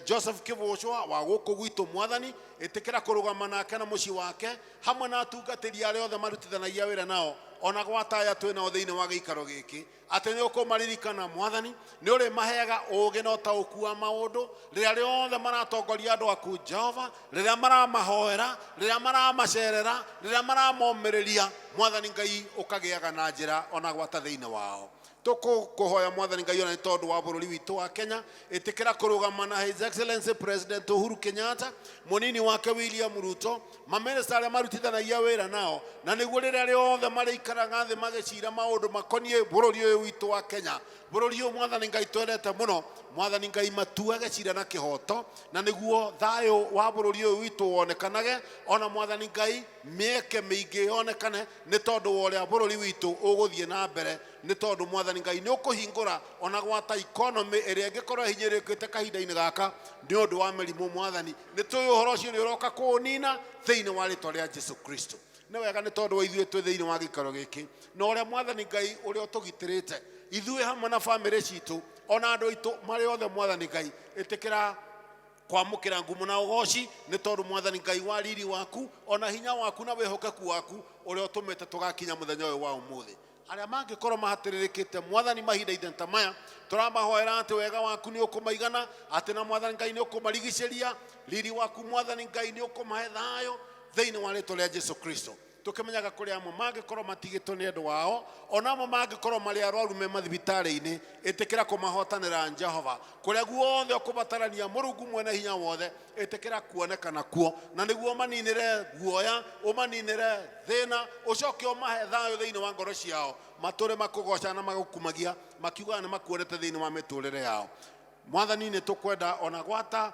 I: Joseph Kĩbũcwa wa gũkũ gwitũ. Mwathani, ĩtĩkĩra kũrũgama nake na mũciĩ wake, hamwe na atungatĩri arĩa othe marutithanagia wĩra nao, ona gwata aya twĩ nao thĩinĩ wa gĩikaro gĩkĩ, atĩ nĩ ũkũmaririkana. Mwathani, nĩ ũrĩmaheaga ũũgĩ na ũtaũku wa maũndũ rĩrĩa rĩothe maratongoria andũ aku, Jehova, rĩrĩa maramahoera, rĩrĩa maramacerera, rĩrĩa maramomĩrĩria. Mwathani Ngai, ũkagĩaga na njĩra ona gwata thĩinĩ wao. Tũkũkũhoya, Mwathani Ngai, ona nĩ tondũ wa bũrũri witũ wa Kenya, ĩtĩkĩra kũrũgama na His Excellency President Uhuru Kenyatta, mũnini wake William Ruto, mamĩnĩsta arĩa marutithanagia wĩra nao, na nĩguo rĩrĩa rĩothe marĩikaraga thĩ magĩcira maũndũ makoniĩ bũrũri ũyũ witũ wa Kenya, bũrũri ũyũ, Mwathani Ngai, twendete mũno, Mwathani Ngai, matuage cira na kĩhoto, na nĩguo thayũ wa bũrũri ũyũ witũ wonekanage, ona, Mwathani Ngai, mĩeke mĩingĩ yonekane nĩ tondũ wa ũrĩa bũrũri witũ ũgũthiĩ na mbere, nĩ tondũ, Mwathani Ngai, nĩ ũkũhingũra ona gwata economy ĩrĩa ĩngĩkorwo ĩhinyĩrĩkĩte kahinda-inĩ gaka nĩ ũndũ wa mĩrimũ. Mwathani, nĩ tũĩ ũhoro ũcio nĩ ũroka kũũnina. Thĩinĩ wa rĩtwa rĩa Jesu Kristo, nĩ wega nĩ tondũ wa ithuĩ twĩ thĩinĩ wa gĩikaro gĩkĩ na ũrĩa, Mwathani Ngai, ũrĩa ũtũgitĩrĩte ithuĩ hamwe na bamĩrĩ citũ ona andũ aitũ marĩ othe. Mwathani Ngai, ĩtĩkĩra kwamũkĩra ngumo na ũgoci, nĩ tondũ, Mwathani Ngai, wa riri waku ona hinya waku na wĩhokeku waku ũrĩa ũtũmĩte tũgakinya mũthenya ũyũ wa ũmũthĩ. Arĩa mangĩkorwo mahatĩrĩrĩkĩte, Mwathani, mahinda-inĩ ta maya, tũramahoera atĩ wega waku nĩ ũkũmaigana, atĩ na, Mwathani Ngai, nĩ ũkũmarigicĩria riri waku. Mwathani Ngai, nĩ ũkũmahe thayũ thĩinĩ wa rĩtwa rĩa Jesu Kristo. Tũkĩmenyaga kũrĩ amwe mangĩkorwo matigĩtwo nĩ andũ ao, ona amwe mangĩkorwo marĩ arwaru me mathibitarĩ-inĩ, ĩtĩkĩra kũmahotanĩra, Jehova. Kũrĩa guothe ũkũbatarania, Mũrungu mwene hinya wothe, ĩtĩkĩra kuonekana kuo, na nĩguo ũmaninĩre guoya, ũmaninĩre thĩna, ũcoke ũmahe thayũ thĩinĩ wa ngoro ciao, matũre makũgocaga na magũkumagia, makiugaga nĩ makuonete thĩinĩ wa mĩtũrĩre yao. Mwathani, nĩ tũkwenda ona gwata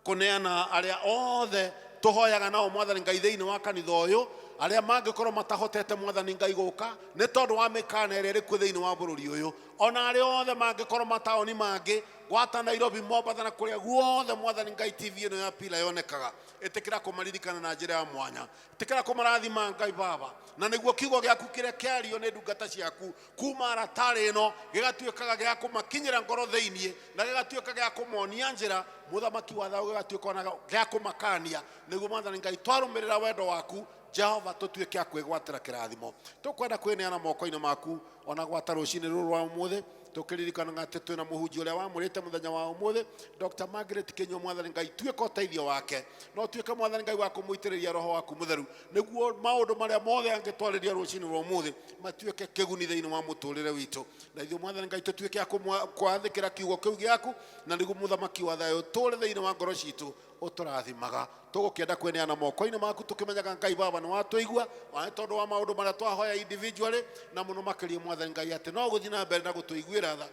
I: kũneana arĩa othe tũhoyaga nao, Mwathani Ngai, thĩinĩ wa kanitha ũyũ, arĩa mangĩkorwo matahotete, Mwathani Ngai, gũka nĩ tondũ wa mĩkana ĩrĩa ĩrĩ kuo thĩinĩ wa bũrũri ũyũ, ona arĩa othe mangĩkorwo mataũni mangĩ, gwata Nairobi, Mombatha na kũrĩa guothe, Mwathani Ngai, TV ĩno ya Pila yonekaga, ĩtĩkĩra kũmaririkana na njĩra ya mwanya, ĩtĩkĩra kũmarathima, Ngai Baba, na nĩguo kiugo gĩaku kĩrĩa kĩario nĩ ndungata ciaku kuma aratarĩ ĩno gĩgatuĩkaga gĩa kũmakinyĩra ngoro thĩiniĩ, na gĩgatuĩka gĩa kũmonia njĩra, mũthamaki wa thayũ, gĩgatuĩka ona gĩa kũmakania, nĩguo, Mwathani Ngai, twarũmĩrĩra wendo waku, Jehova, tũtuĩke a kwĩgwatĩra kĩrathimo. Tũkwenda kwĩneana moko-inĩ maku ona gwata rũcinĩ rũrũ rwa ũmũthĩ, tũkĩririkanaga atĩ twĩna mũhunjia ũrĩa wamũrĩte mũthenya wa ũmũthĩ, Dr. Margaret Kĩnyua. Mwathani Ngai, tuĩka ũteithio wake, no tuĩke, Mwathani Ngai, wa kũmũitĩrĩria roho waku mũtheru, nĩguo maũndũ marĩa mothe angĩtwarĩria rũcinĩ rwa ũmũthĩ matuĩke kĩguni thĩinĩ wa mũtũrĩre witũ, na ithuĩ, Mwathani Ngai, tũtuĩke a kwathĩkĩra kiugo kĩu gĩaku, na nĩguo mũthamaki wa thayũ tũre thĩinĩ wa ngoro citũ ũtũrathimaga. Tũgũkĩenda kwĩneana moko-inĩ maku, tũkĩmenyaga, Ngai Baba, nĩ watũigua, ona nĩ tondũ wa maũndũ marĩa twahoya individually, na mũno makĩria, Mwathani Ngai, atĩ no gũthiĩ na mbere na gũtũiguĩra tha.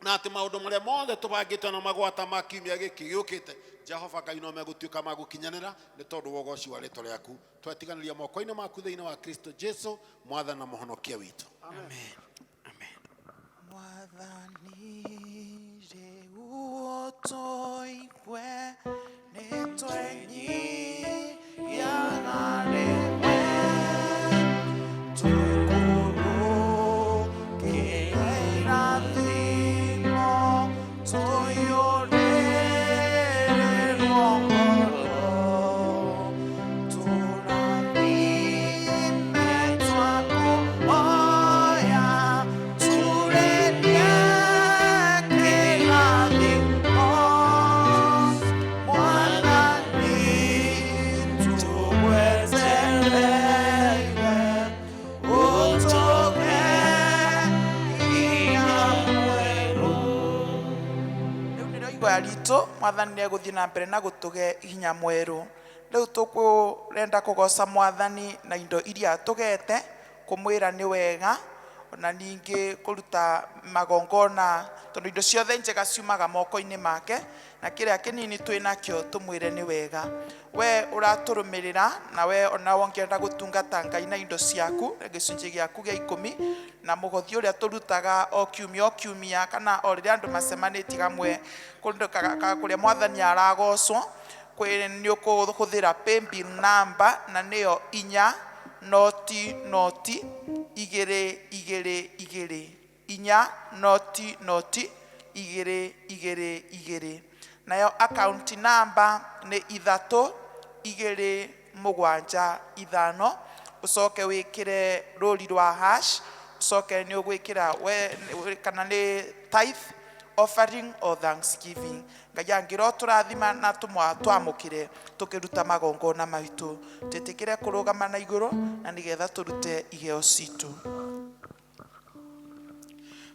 I: Na atĩ maũndũ marĩa mothe tũbangĩte na magwata ma kiumia gĩkĩ gĩũkĩte, Jehova Ngai no megũtuĩka ma gũkinyanĩra nĩ tondũ wa ũgoci wa rĩtwa rĩaku. Twetiganĩria moko-inĩ maku thĩinĩ wa Kristo Jesu, mwathani na mũhonokia witũ.
B: Amen. Mwathani rĩu ũtũigue, nĩtwenyihiaga nĩwe, tũkũrũkĩre irathimo, tũiyũrĩrĩrwo ngoro, tũrathime twakũhoya, tũrerie kĩrathimo, Mwathani tũgwetereire, ũtũhe hinya mwerũ. Rĩu nĩrĩo ihoya ritũ, mwathani nĩegũthiĩ na mbere na gũtũhe hinya mwerũ. Rĩu tũkũrenda kũgoca mwathani na indo iria tũgete, kũmwĩra nĩ wega, ona ningĩ kũruta magongona, tondũ indo ciothe njega ciumaga moko-inĩ make, na kĩrĩa kĩnini twĩ nakĩo tũmwĩre nĩ wega. We ũratũrũmĩrĩra, na we ona ũngĩenda gũtungata Ngai na indo ciaku, gĩcunjĩ gĩaku gĩa ikũmi, na mũhothi ũrĩa tũrutaga o kiumia o kiumia, kana o rĩrĩa andũ macemanĩtie hamwe kũndũ kũrĩa mwathani aragocwo, kwĩ nĩ ũkũhũthĩra paybill number, na nĩyo 4 0 0 2 2 2, 4 0 0 2 2 2. Nayo account number nĩ 3 2 7 5, ũcoke wĩkĩre rũri rwa hash, ũcoke nĩ ũgwĩkĩra we kana nĩ tithe, offering or thanksgiving. Ngai angĩro tũrathima na twamũkĩre tũkĩruta magongona maitũ, twĩtĩkĩre kũrũgama na igũrũ na nĩgetha tũrute iheo citũ.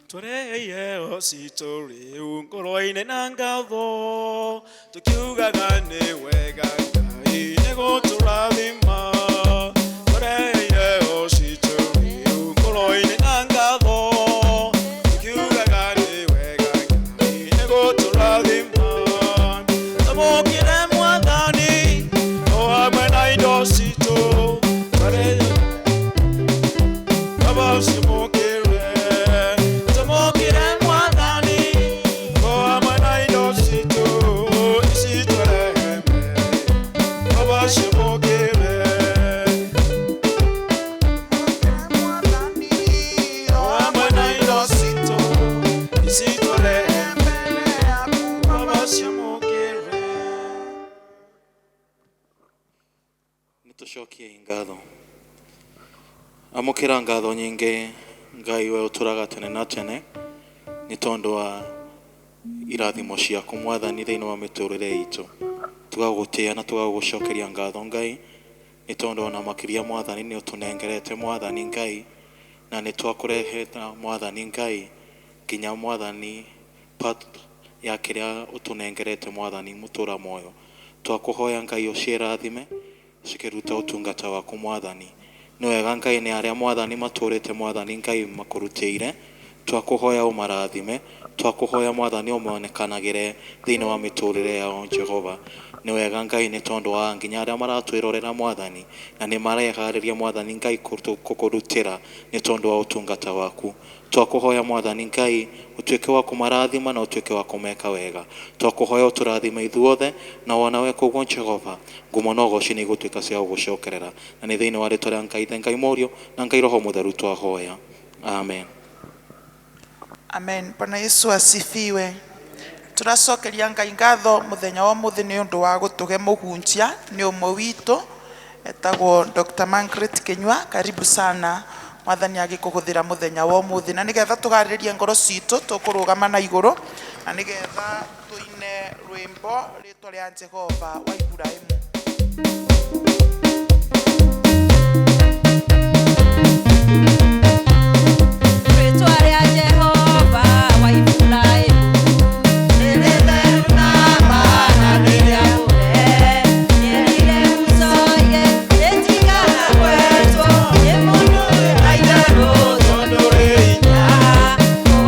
H: Tũrehe iheo citũ rĩu ngoro-inĩ na ngatho, tũkiugaga nĩ wega Ngai nĩ gũtũrathima. Tũrehe iheo citũ rĩu ngoro-inĩ na ngatho, tũkiugaga nĩ wega Ngai nĩ gũtũrathima. Tũmũkĩre mwathani o hamwe na indo citũ, tũrehe Baba cimũkĩre. Tũmũkĩre mwathani o hamwe na indo citũ, ici tũrehe mbere Baba cimũkĩre. O hamwe na indo citũ, ici tũrehe mbere Baba cimũkĩre.
J: Nĩ tũcokie ngatho, amũkĩra ngatho nyingĩ Ngai we ũtũraga tene na tene, nĩ tondũ wa irathimo ciaku mwathani thĩinĩ wa mĩtũrĩre itũ. Tũgagũtĩĩa na tũgagũcokeria ngatho Ngai, nĩ tondũ ona makĩria mwathani nĩ ũtũnengerete mwathani Ngai, na nĩ twakũrehete mwathani Ngai nginya mwathani part ya kĩrĩa ũtũnengerete mwathani mũtũra muoyo. Twakũhoya Ngai ũciĩrathime cikĩruta ũtungata waku mwathani. Nĩ wega Ngai nĩ arĩa mwathani matũrĩte mwathani Ngai makũrutĩire, twakũhoya ũmarathime, twakũhoya mwathani ũmonekanagĩre thĩinĩ wa mĩtũrĩre yao Jehova. Nĩ wega Ngai nĩ tondũ wa nginya arĩa maratwĩrorera mwathani, na nĩ mareharĩria mwathani Ngai kũkũrutĩra nĩ tondũ wa ũtungata waku. Twakũhoya mwathani Ngai ũtuĩke wa kũmarathima na ũtuĩke wa kũmeka wega. Twakũhoya ũtũrathime ithuothe na wona weka ũguo Jehova, ngumo na ũgoci nĩ igũtuĩka cia gũgũcokerera, na nĩ thĩinĩ wa rĩtwa rĩa Ngai Ithe, Ngai Mũriũ na Ngai Roho Mũtheru twahoya. Amen.
B: Amen. Bwana Yesu asifiwe. Tũracokeria Ngai ngatho mũthenya wa ũmũthĩ nĩ ũndũ wa gũtũhe mũhunjia, nĩ ũmwe witũ etagwo Dr. Margaret Kinyua. Karibu sana, mwathani agĩkũhũthĩra mũthenya wa ũmũthĩ, na nĩgetha tũgarĩrĩrie ngoro citũ tũkũrũgama na igũrũ, na nĩgetha tũine rwĩmbo rĩtwa rĩa Jehova wa Iburahĩmu.
A: Rĩtwa rĩa Jehova wa Iburahĩmu nĩ rĩtheru na mana nĩ rĩamũre, nĩ rĩrehucoie rĩtigaga gwetwo nĩ mũndũ wĩ na itherũ tondũ rĩ hinya.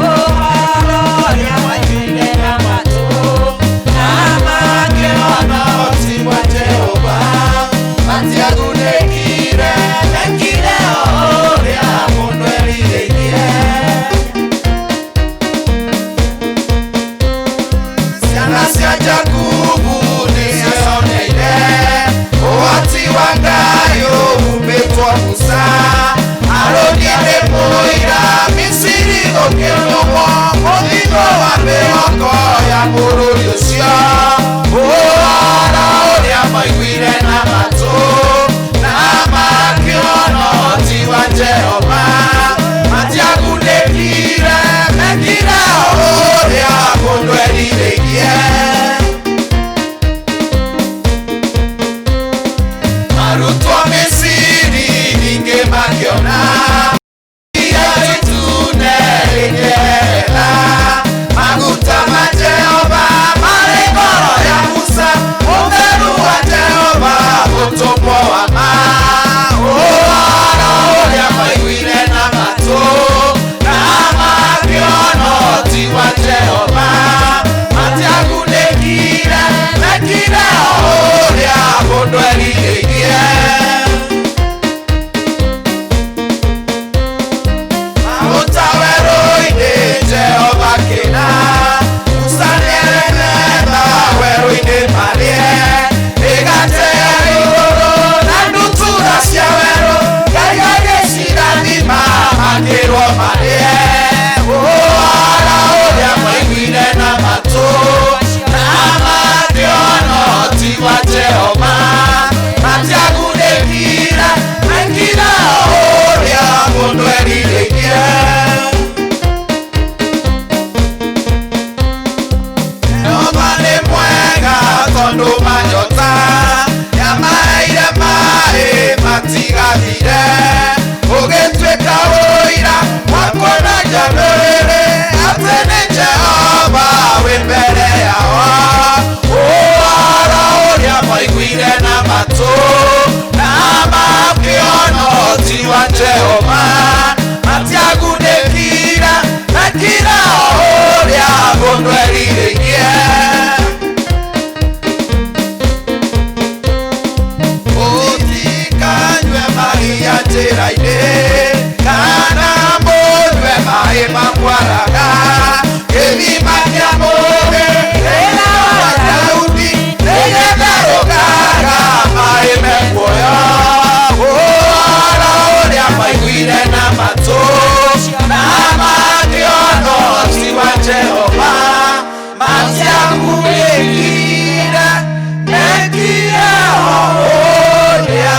A: Ũhoro ũrĩa
H: Ũkĩrũmwo mũthithũ wa mĩhoko ya bũrũri ũcio, ũhoro ũrĩa maiguire na matũ na makĩona ũhoti wa Jehova, matiagunĩkire, mekire o ũrĩa mũndũ erirĩirie. Marutwo Misiri ningĩ makĩona iria itune rĩkĩehera, maguta ma Jehova marĩ ngoro ya Musa, ũtheru wa Jehova mũtũmwo wa ma. Ũhoro ũrĩa maiguire na matũ na makĩona ũhoti wa Jehova, matiagunĩkire, mekire o ũrĩa mũndũ erirĩirie. Mahuta werũ-inĩ Jehova kĩna, Musa nĩaremetha werũ-inĩ marĩe, mĩgate ya igũrũ na ndutura cia werũ, Ngai agĩcirathima makĩrwo marĩe. Ũhoro ũrĩa maiguire na matũ na makĩona ũhoti wa Jehova, matiagunĩkire, mekire o ũrĩa mũndũ erirĩirie. Jehova nĩ mwega tondũ manyota nĩamaheire maĩ matigathire, ũgĩtuĩka ũira wa kuonagia ndũrĩrĩ atĩ nĩ Jehova wĩ mbere yao. Ũhoro ũrĩa maiguire na matũ na makĩona ũhoti wa Jehova, matiagunĩkire, mekire o ũrĩa mũndũ erirĩirie. Mũtikanyue maria njĩra-inĩ, kana mũnyue maĩ ma mwaraga, gĩthima kĩa mũũgĩ thĩna wa Daudi nĩgĩtherũkaga maĩ me muoyo. Ũhoro ũrĩa maiguire na matũ na makĩona ũhoti wa Jehova, matiagunĩkire, mekire o ũrĩa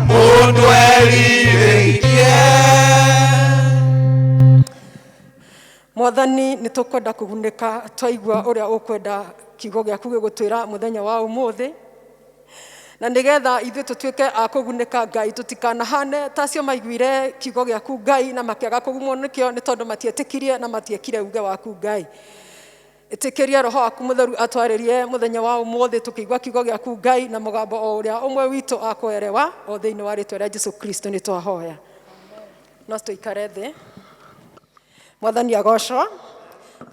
H: mũndũ erirĩirie.
K: Mwathani, nĩ tũkwenda kũgunĩka twaigua ũrĩa ũkwenda kiugo gĩaku gĩgũtwĩra mũthenya wa ũmũthĩ, na nĩgetha ithuĩ tũtuĩke a kũgunĩka Ngai, tũtikanahane ta acio maiguire kiugo gĩaku Ngai na makĩaga kũgumwo nĩkĩo nĩ tondũ matietĩkirie na matiekire uge waku Ngai. Ĩtĩkĩria roho waku mũtheru atwarĩrie mũthenya wa ũmũthĩ tũkĩigua kiugo gĩaku Ngai na mũgambo o ũrĩa ũmwe witũ akwerewa, o thĩinĩ wa rĩtwa rĩa Jesu Kristo nĩ twahoya. No tũikare thĩ. Mwathani agocwo.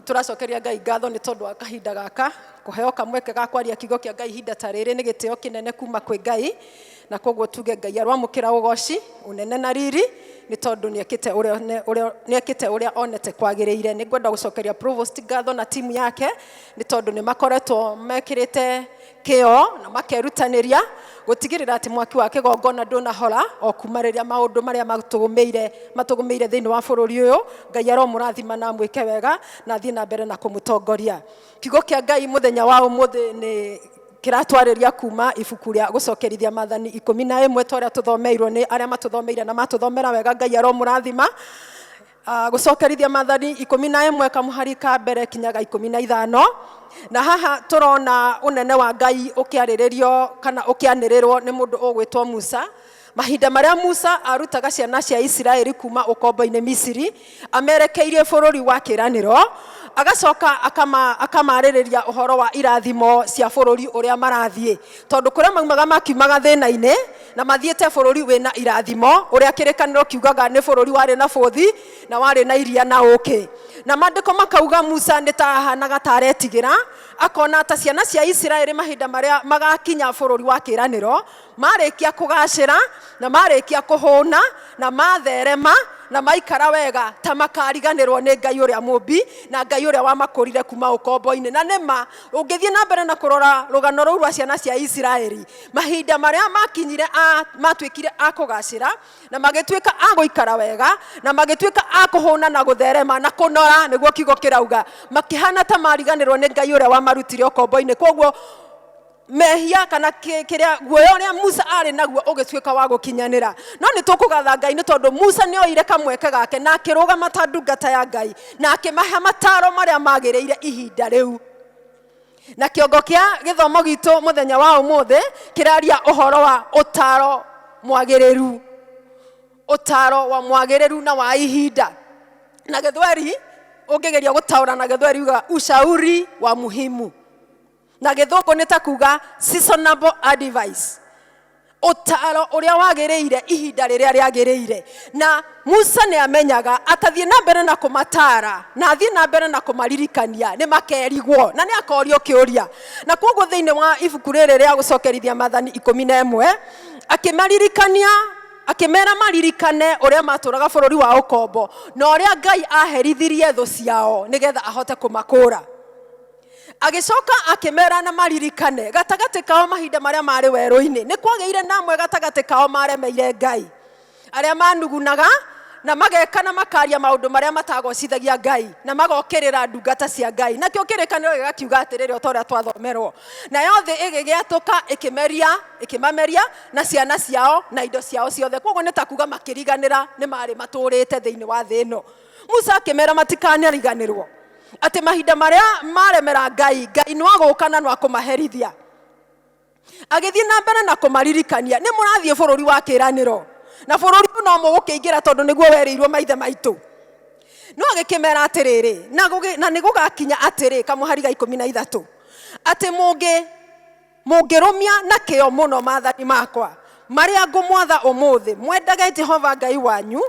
K: Tũracokeria Ngai ngatho nĩ tondũ wa kahinda gaka kũheo kamweke ga kwaria kiugo kĩa Ngai ihinda ta rĩrĩ nĩ gĩtĩo kĩnene kuma kwĩ Ngai, na koguo tuge Ngai arwamũkĩra ũgoci ũnene na riri nĩ tondũ nĩekĩte ũrĩa ũrĩa onete kwagĩrĩire. Nĩ ngwenda gũcokeria Provost ngatho na timu yake nĩ tondũ nĩ makoretwo mekĩrĩte kĩo na makerutanĩria gũtigĩrĩra atĩ mwaki wa kĩgongona ndũnahora o kuma rĩrĩa maũndũ marĩa matũgũmĩire thĩinĩ wa bũrũri ũyũ. Ngai aromũrathima na amwĩke wega na athiĩ na mbere na kũmũtongoria. Kiugo kĩa Ngai mũthenya wa ũmũthĩ nĩ kĩratwarĩria kuma ibuku rĩa gũcokerithia maathani 11 tũrĩa tũthomeirwo nĩ arĩa matũthomeire na matũthomera wega. Ngai aromũrathima. Gũcokerithia maathani 11 kamũhari ka mbere kinyaga 15, na haha tũrona ũnene wa Ngai ũkĩarĩrĩrio kana ũkĩanĩrĩrwo nĩ mũndũ ũgwĩtwo Musa. Mahinda marĩa Musa arutaga ciana cia Isiraeli kuma ũkombo-inĩ Misiri amerekeirie bũrũri wa kĩĩranĩro, agacoka akamarĩrĩria ũhoro wa irathimo cia bũrũri ũrĩa marathiĩ, tondũ kũrĩa maumaga makiumaga thĩna-inĩ na mathiĩte bũrũri wĩna irathimo, ũrĩa kĩrĩkanĩro kiugaga nĩ bũrũri warĩ na bũthi na warĩ na iria na ũũkĩ. Na maandĩko makauga Musa nĩ ta ahanaga ta aretigĩra, akona ta ciana cia Isiraeli mahinda marĩa magakinya bũrũri wa kĩĩranĩro marĩkia kũgacĩra na marĩkia kũhũna na matherema na maikara wega ta makariganĩrwo nĩ Ngai ũrĩa mũmbi na Ngai ũrĩa wamakũrire kuma ũkombo-inĩ. Na nĩma ũngĩthiĩ na mbere na kũrora rũgano rũu rwa ciana cia Isiraeli, mahinda marĩa makinyire matuĩkire a kũgacĩra na magĩtuĩka a gũikara wega na magĩtuĩka a kũhũna na gũtherema na kũnora, nĩguo kiugo kĩrauga, makĩhana ta mariganĩrwo nĩ Ngai ũrĩa wamarutire ũkombo-inĩ. Koguo mehia kana kĩrĩa guoya ũrĩa Musa arĩ naguo ũgĩtuĩka wa gũkinyanĩra. No nĩ tũkũgatha Ngai nĩ tondũ Musa nĩ oire kamweke gake na akĩrũgama ta ndungata ya Ngai na akĩmahe mataro marĩa magĩrĩire ihinda rĩu. Na kĩongo kĩa gĩthomo gitũ mũthenya wa ũmũthĩ kĩraria ũhoro wa ũtaro mwagĩrĩru, ũtaro wa mwagĩrĩru na wa ihinda. Na gĩthweri ũngĩgeria gũtaũra na gĩthweri uga ushauri wa muhimu, na gĩthũngũ nĩ ta kuga seasonable advice, ũtaro ũrĩa wagĩrĩire ihinda rĩrĩa rĩagĩrĩire. Na Musa nĩ amenyaga atathiĩ na mbere na kũmatara na athiĩ na mbere na kũmaririkania nĩ makerigwo na nĩ akorio kĩũria. Na koguo thĩinĩ wa ibuku rĩrĩ rĩa gũcokerithia maathani 11 akĩmaririkania, akĩmera maririkane ũrĩa matũraga bũrũri wa ũkombo na ũrĩa Ngai aherithirie thũ ciao nĩgetha ahote kũmakũra. Agĩcoka akĩmera na maririkane gatagatĩ kao mahinda marĩa marĩ werũ-inĩ nĩ kwagĩire na amwe gatagatĩ kao maremeire Ngai, arĩa manugunaga na mageka na makaria maũndũ marĩa matagocithagia Ngai na magokĩrĩra ndungata cia Ngai. Nakĩo kĩrĩkanĩro gĩgakiuga atĩrĩrĩ, o ta ũrĩa twathomerwo, nayo thĩ ĩgĩgĩatũka ĩkĩmameria na ciana ciao na indo ciao ciothe. Koguo nĩ ta kuga makĩriganĩra nĩ marĩ matũrĩte thĩinĩ wa thĩ ĩno. Musa akĩmera matikanariganĩrwo atĩ mahinda marĩa maremera Ngai, Ngai no agũka na no akũmaherithia. Agĩthiĩ na mbere na kũmaririkania nĩ mũrathiĩ bũrũri wa kĩĩranĩro na bũrũri ũyũ no mũgũkĩingĩra tondũ nĩguo werĩirwo maithe maitũ. No agĩkĩmera atĩrĩrĩ, na nĩ gũgakinya atĩrĩ, kamũhari ga 13, atĩ mũngĩrũmia na kĩyo mũno maathani makwa marĩa ngũmwatha ũmũthĩ, mwendage Jehova Ngai wanyu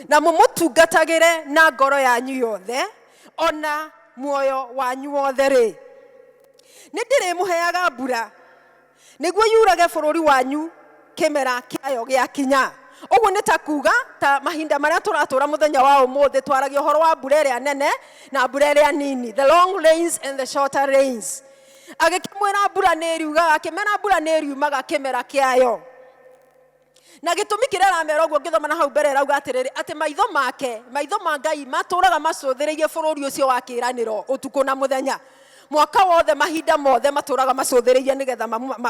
K: na mũmũtungatagĩre na ngoro yanyu yothe ona muoyo wanyu wothe rĩ, nĩ ndĩrĩmũheaga mbura nĩguo yurage bũrũri wanyu kĩmera kĩayo gĩakinya. Ũguo nĩ ta kuga ta mahinda marĩa tũratũra mũthenya wa ũmũthĩ twaragia ũhoro wa mbura ĩrĩa nene na mbura ĩrĩa nini, the long rains and the shorter rains. Agĩkĩmwĩra mbura nĩ ĩriugaga, akĩmera mbura nĩ ĩriumaga kĩmera kĩayo. Na gĩtũmi kĩrĩa aramera ũguo ngĩthoma na hau mbere ĩrauga atĩrĩrĩ, atĩ maitho make, maitho ma Ngai matũraga macũthĩrĩirie bũrũri ũcio wa kĩĩranĩro ũtukũ na mũthenya, mwaka wothe, mahinda mothe matũraga macũthĩrĩirie nĩgetha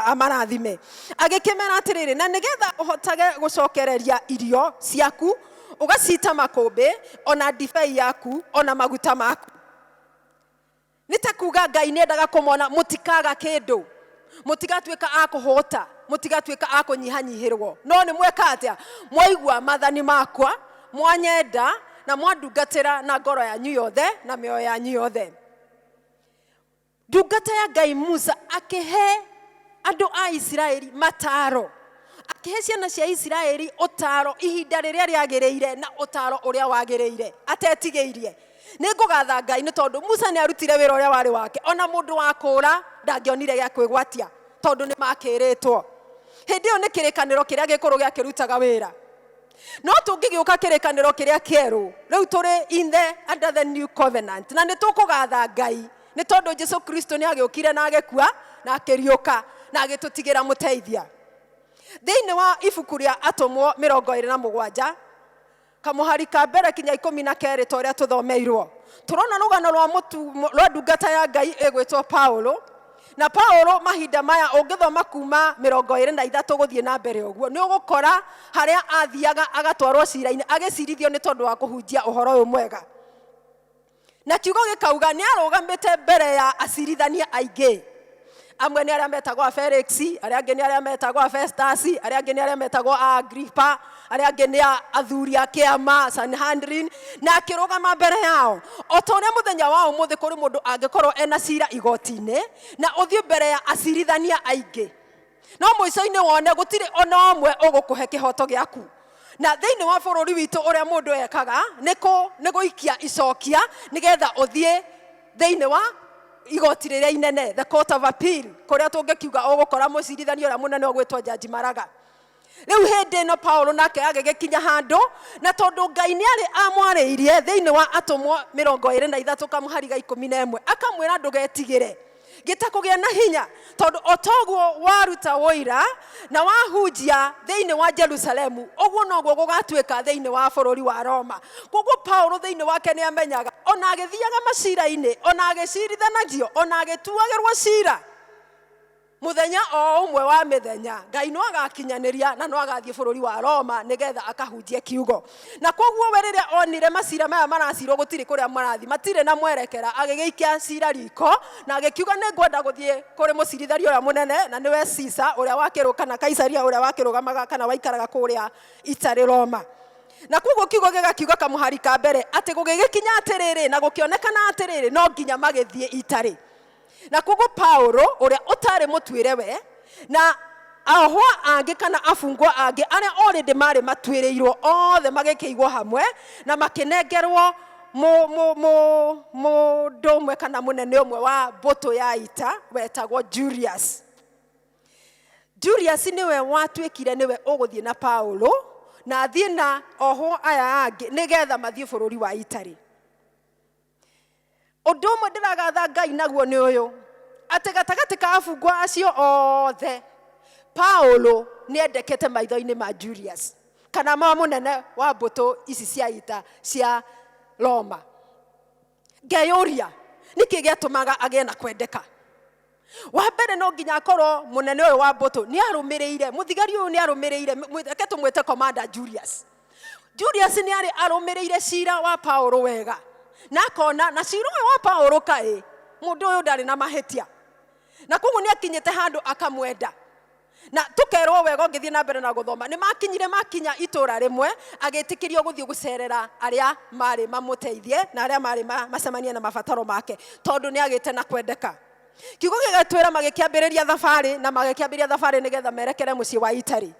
K: amarathime. Agĩkĩmera atĩrĩrĩ, na nĩgetha ũhotage gũcokereria irio ciaku ũgacita makũmbĩ, ona ndibei yaku, ona maguta maku. Nĩ ta kuga Ngai nĩ endaga kũmona mũtikaga kĩndũ, mũtigatuĩka a kũhũta, mũtigatuĩka a kũnyihanyihĩrwo. No nĩ mweka atĩa? Mwaigua maathani makwa, mwanyenda na mwandungatĩra na ngoro yanyu yothe na mĩoyo yanyu yothe. Ndungata ya Ngai Musa akĩhe andũ a Isiraeli mataro, akĩhe ciana cia Isiraeli ũtaro ihinda rĩrĩa rĩagĩrĩire na ũtaro ũrĩa wagĩrĩire atetigĩirie. Nĩ ngũgatha Ngai nĩ tondũ Musa nĩ arutire wĩra ũrĩa warĩ wake, ona mũndũ wa kũũra ndangĩonire gĩa kwĩgwatia tondũ nĩ makĩrĩtwo. Hĩndĩ ĩyo nĩ kĩrĩkanĩro kĩrĩa gĩkũrũ gĩakĩrutaga wĩra. No tũngĩgĩũka kĩrĩkanĩro kĩrĩa kĩerũ, rĩu tũrĩ in the, under the new covenant, na nĩ tũkũgatha Ngai nĩ tondũ Jesu Kristo nĩ agĩũkire na agĩkua na akĩriũka na agĩtũtigĩra mũteithia. Thĩinĩ wa ibuku rĩa Atũmwo 27 kamũhari ka mbere kinya 12 ta ũrĩa tũthomeirwo, tũrona rũgano rwa ndungata ya Ngai ĩgwĩtwo Paulo. Na Paulo mahinda maya ũngĩthoma kuma 23 gũthiĩ na mbere ũguo, nĩ ũgũkora harĩa athiaga agatwarwo cira-inĩ agĩcirithio nĩ tondũ wa kũhunjia ũhoro ũyũ mwega. Na kiugo gĩkauga nĩ arũgamĩte mbere ya acirithania aingĩ. Amwe nĩ arĩa metagwo a Felix, arĩa angĩ nĩ arĩa metagwo a Festus, arĩa angĩ nĩ arĩa metagwo a Agrippa, arĩa angĩ nĩ a athuri a kĩama Sanhedrin, na akĩrũgama mbere yao. O ta ũrĩa mũthenya wa ũmũthĩ kũrĩ mũndũ angĩkorwo ena cira igoti-inĩ na ũthiĩ mbere ya acirithania aingĩ, no mũico-inĩ wone gũtirĩ ona ũmwe ũgũkũhe kĩhoto gĩaku. Na thĩinĩ wa bũrũri witũ ũrĩa mũndũ ekaga nĩ gũikia icokia nĩgetha ũthiĩ thĩinĩ wa igoti rĩrĩa inene, the court of appeal, kũrĩa tũngĩkiuga ũgũkora mũcirithania ũrĩa mũnene ũgwĩtwo Jaji Maraga. Rĩu hĩndĩ ĩno Paulo nake agĩgĩkinya handũ, na tondũ Ngai nĩ arĩ amwarĩirie thĩinĩ wa Atũmwo 23 kamũhari ga 11, akamwĩra ndũgetigĩre, gĩta kũgĩa na hinya, tondũ o toguo waruta ũira na wahunjia thĩinĩ wa Jerusalemu, ũguo noguo gũgatuĩka thĩinĩ wa bũrũri wa Roma. Koguo Paulo thĩinĩ wake nĩ amenyaga, ona agĩthiaga macira-inĩ, ona agĩcirithanagio, ona agĩtuagĩrwo cira, muthenya o ũmwe wa mĩthenya Ngai no agakinyanĩria na no agathiĩ bũrũri wa Roma nĩgetha akahunjie kiugo. Na koguo we rĩrĩa onire macira maya maracirwo gũtirĩ kũrĩa marathiĩ, matirĩ na mwerekera, agĩgĩikia cira riko na agĩkiuga nĩ ngwenda gũthiĩ kũrĩ mũciritharia ũrĩa mũnene, na nĩwe Caesar ũrĩa wakĩrũ, kana Kaisaria ũrĩa wakĩrũgamaga kana waikaraga kũrĩa Itarĩ Roma. Na koguo kiugo gĩgakiuga kamũhari ka mbere atĩ gũgĩgĩkinya atĩrĩrĩ na gũkĩonekana atĩrĩrĩ, no nginya magĩthiĩ Itarĩ. Na koguo Paulo ũrĩa ũtarĩ mũtuĩre we na ohwo angĩ kana abungwo angĩ arĩa already marĩ matuĩrĩirwo othe magĩkĩigwo hamwe na makĩnengerwo mũndũ ũmwe kana mũnene ũmwe wa mbũtũ ya ita wetagwo Julius. Julius nĩwe watuĩkire nĩwe ũgũthiĩ na Paulo na athiĩ na ohwo aya angĩ nĩgetha mathiĩ bũrũri wa Italy. Ũndũ ũmwe ndĩragatha Ngai naguo nĩ ũyũ, atĩ gatagatĩ ka abungwa acio othe Paulo nĩ endekete maitho-inĩ ma Julius kana ma mũnene wa mbũtũ ici cia ita cia Roma. Ngeyũria nĩkĩ gĩatũmaga agĩe na kwendeka. Wa mbere no nginya akorwo mũnene ũyũ wa mbũtũ nĩ arũmĩrĩire, mũthigari ũyũ nĩ arũmĩrĩire, reke tũmwĩte Commander Julius. Julius nĩ arĩ arũmĩrĩire cira wa Paulo wega na akona na cira ũyũ wa Paulo kaĩ mũndũ ũyũ ndarĩ na mahĩtia, na koguo nĩ akinyĩte handũ akamwenda. Na tũkerwo wega ũngĩthiĩ na mbere na gũthoma, nĩ makinyire makinya itũra rĩmwe, agĩtĩkĩrio gũthiĩ gũcerera arĩa marĩ mamũteithie na arĩa marĩ macemanie na mabataro make, tondũ nĩ agĩte na kwendeka. Kiugo gĩgatwĩra magĩkĩambĩrĩria thabarĩ, na magĩkĩambĩrĩria thabarĩ nĩgetha merekere mũciĩ wa Italy.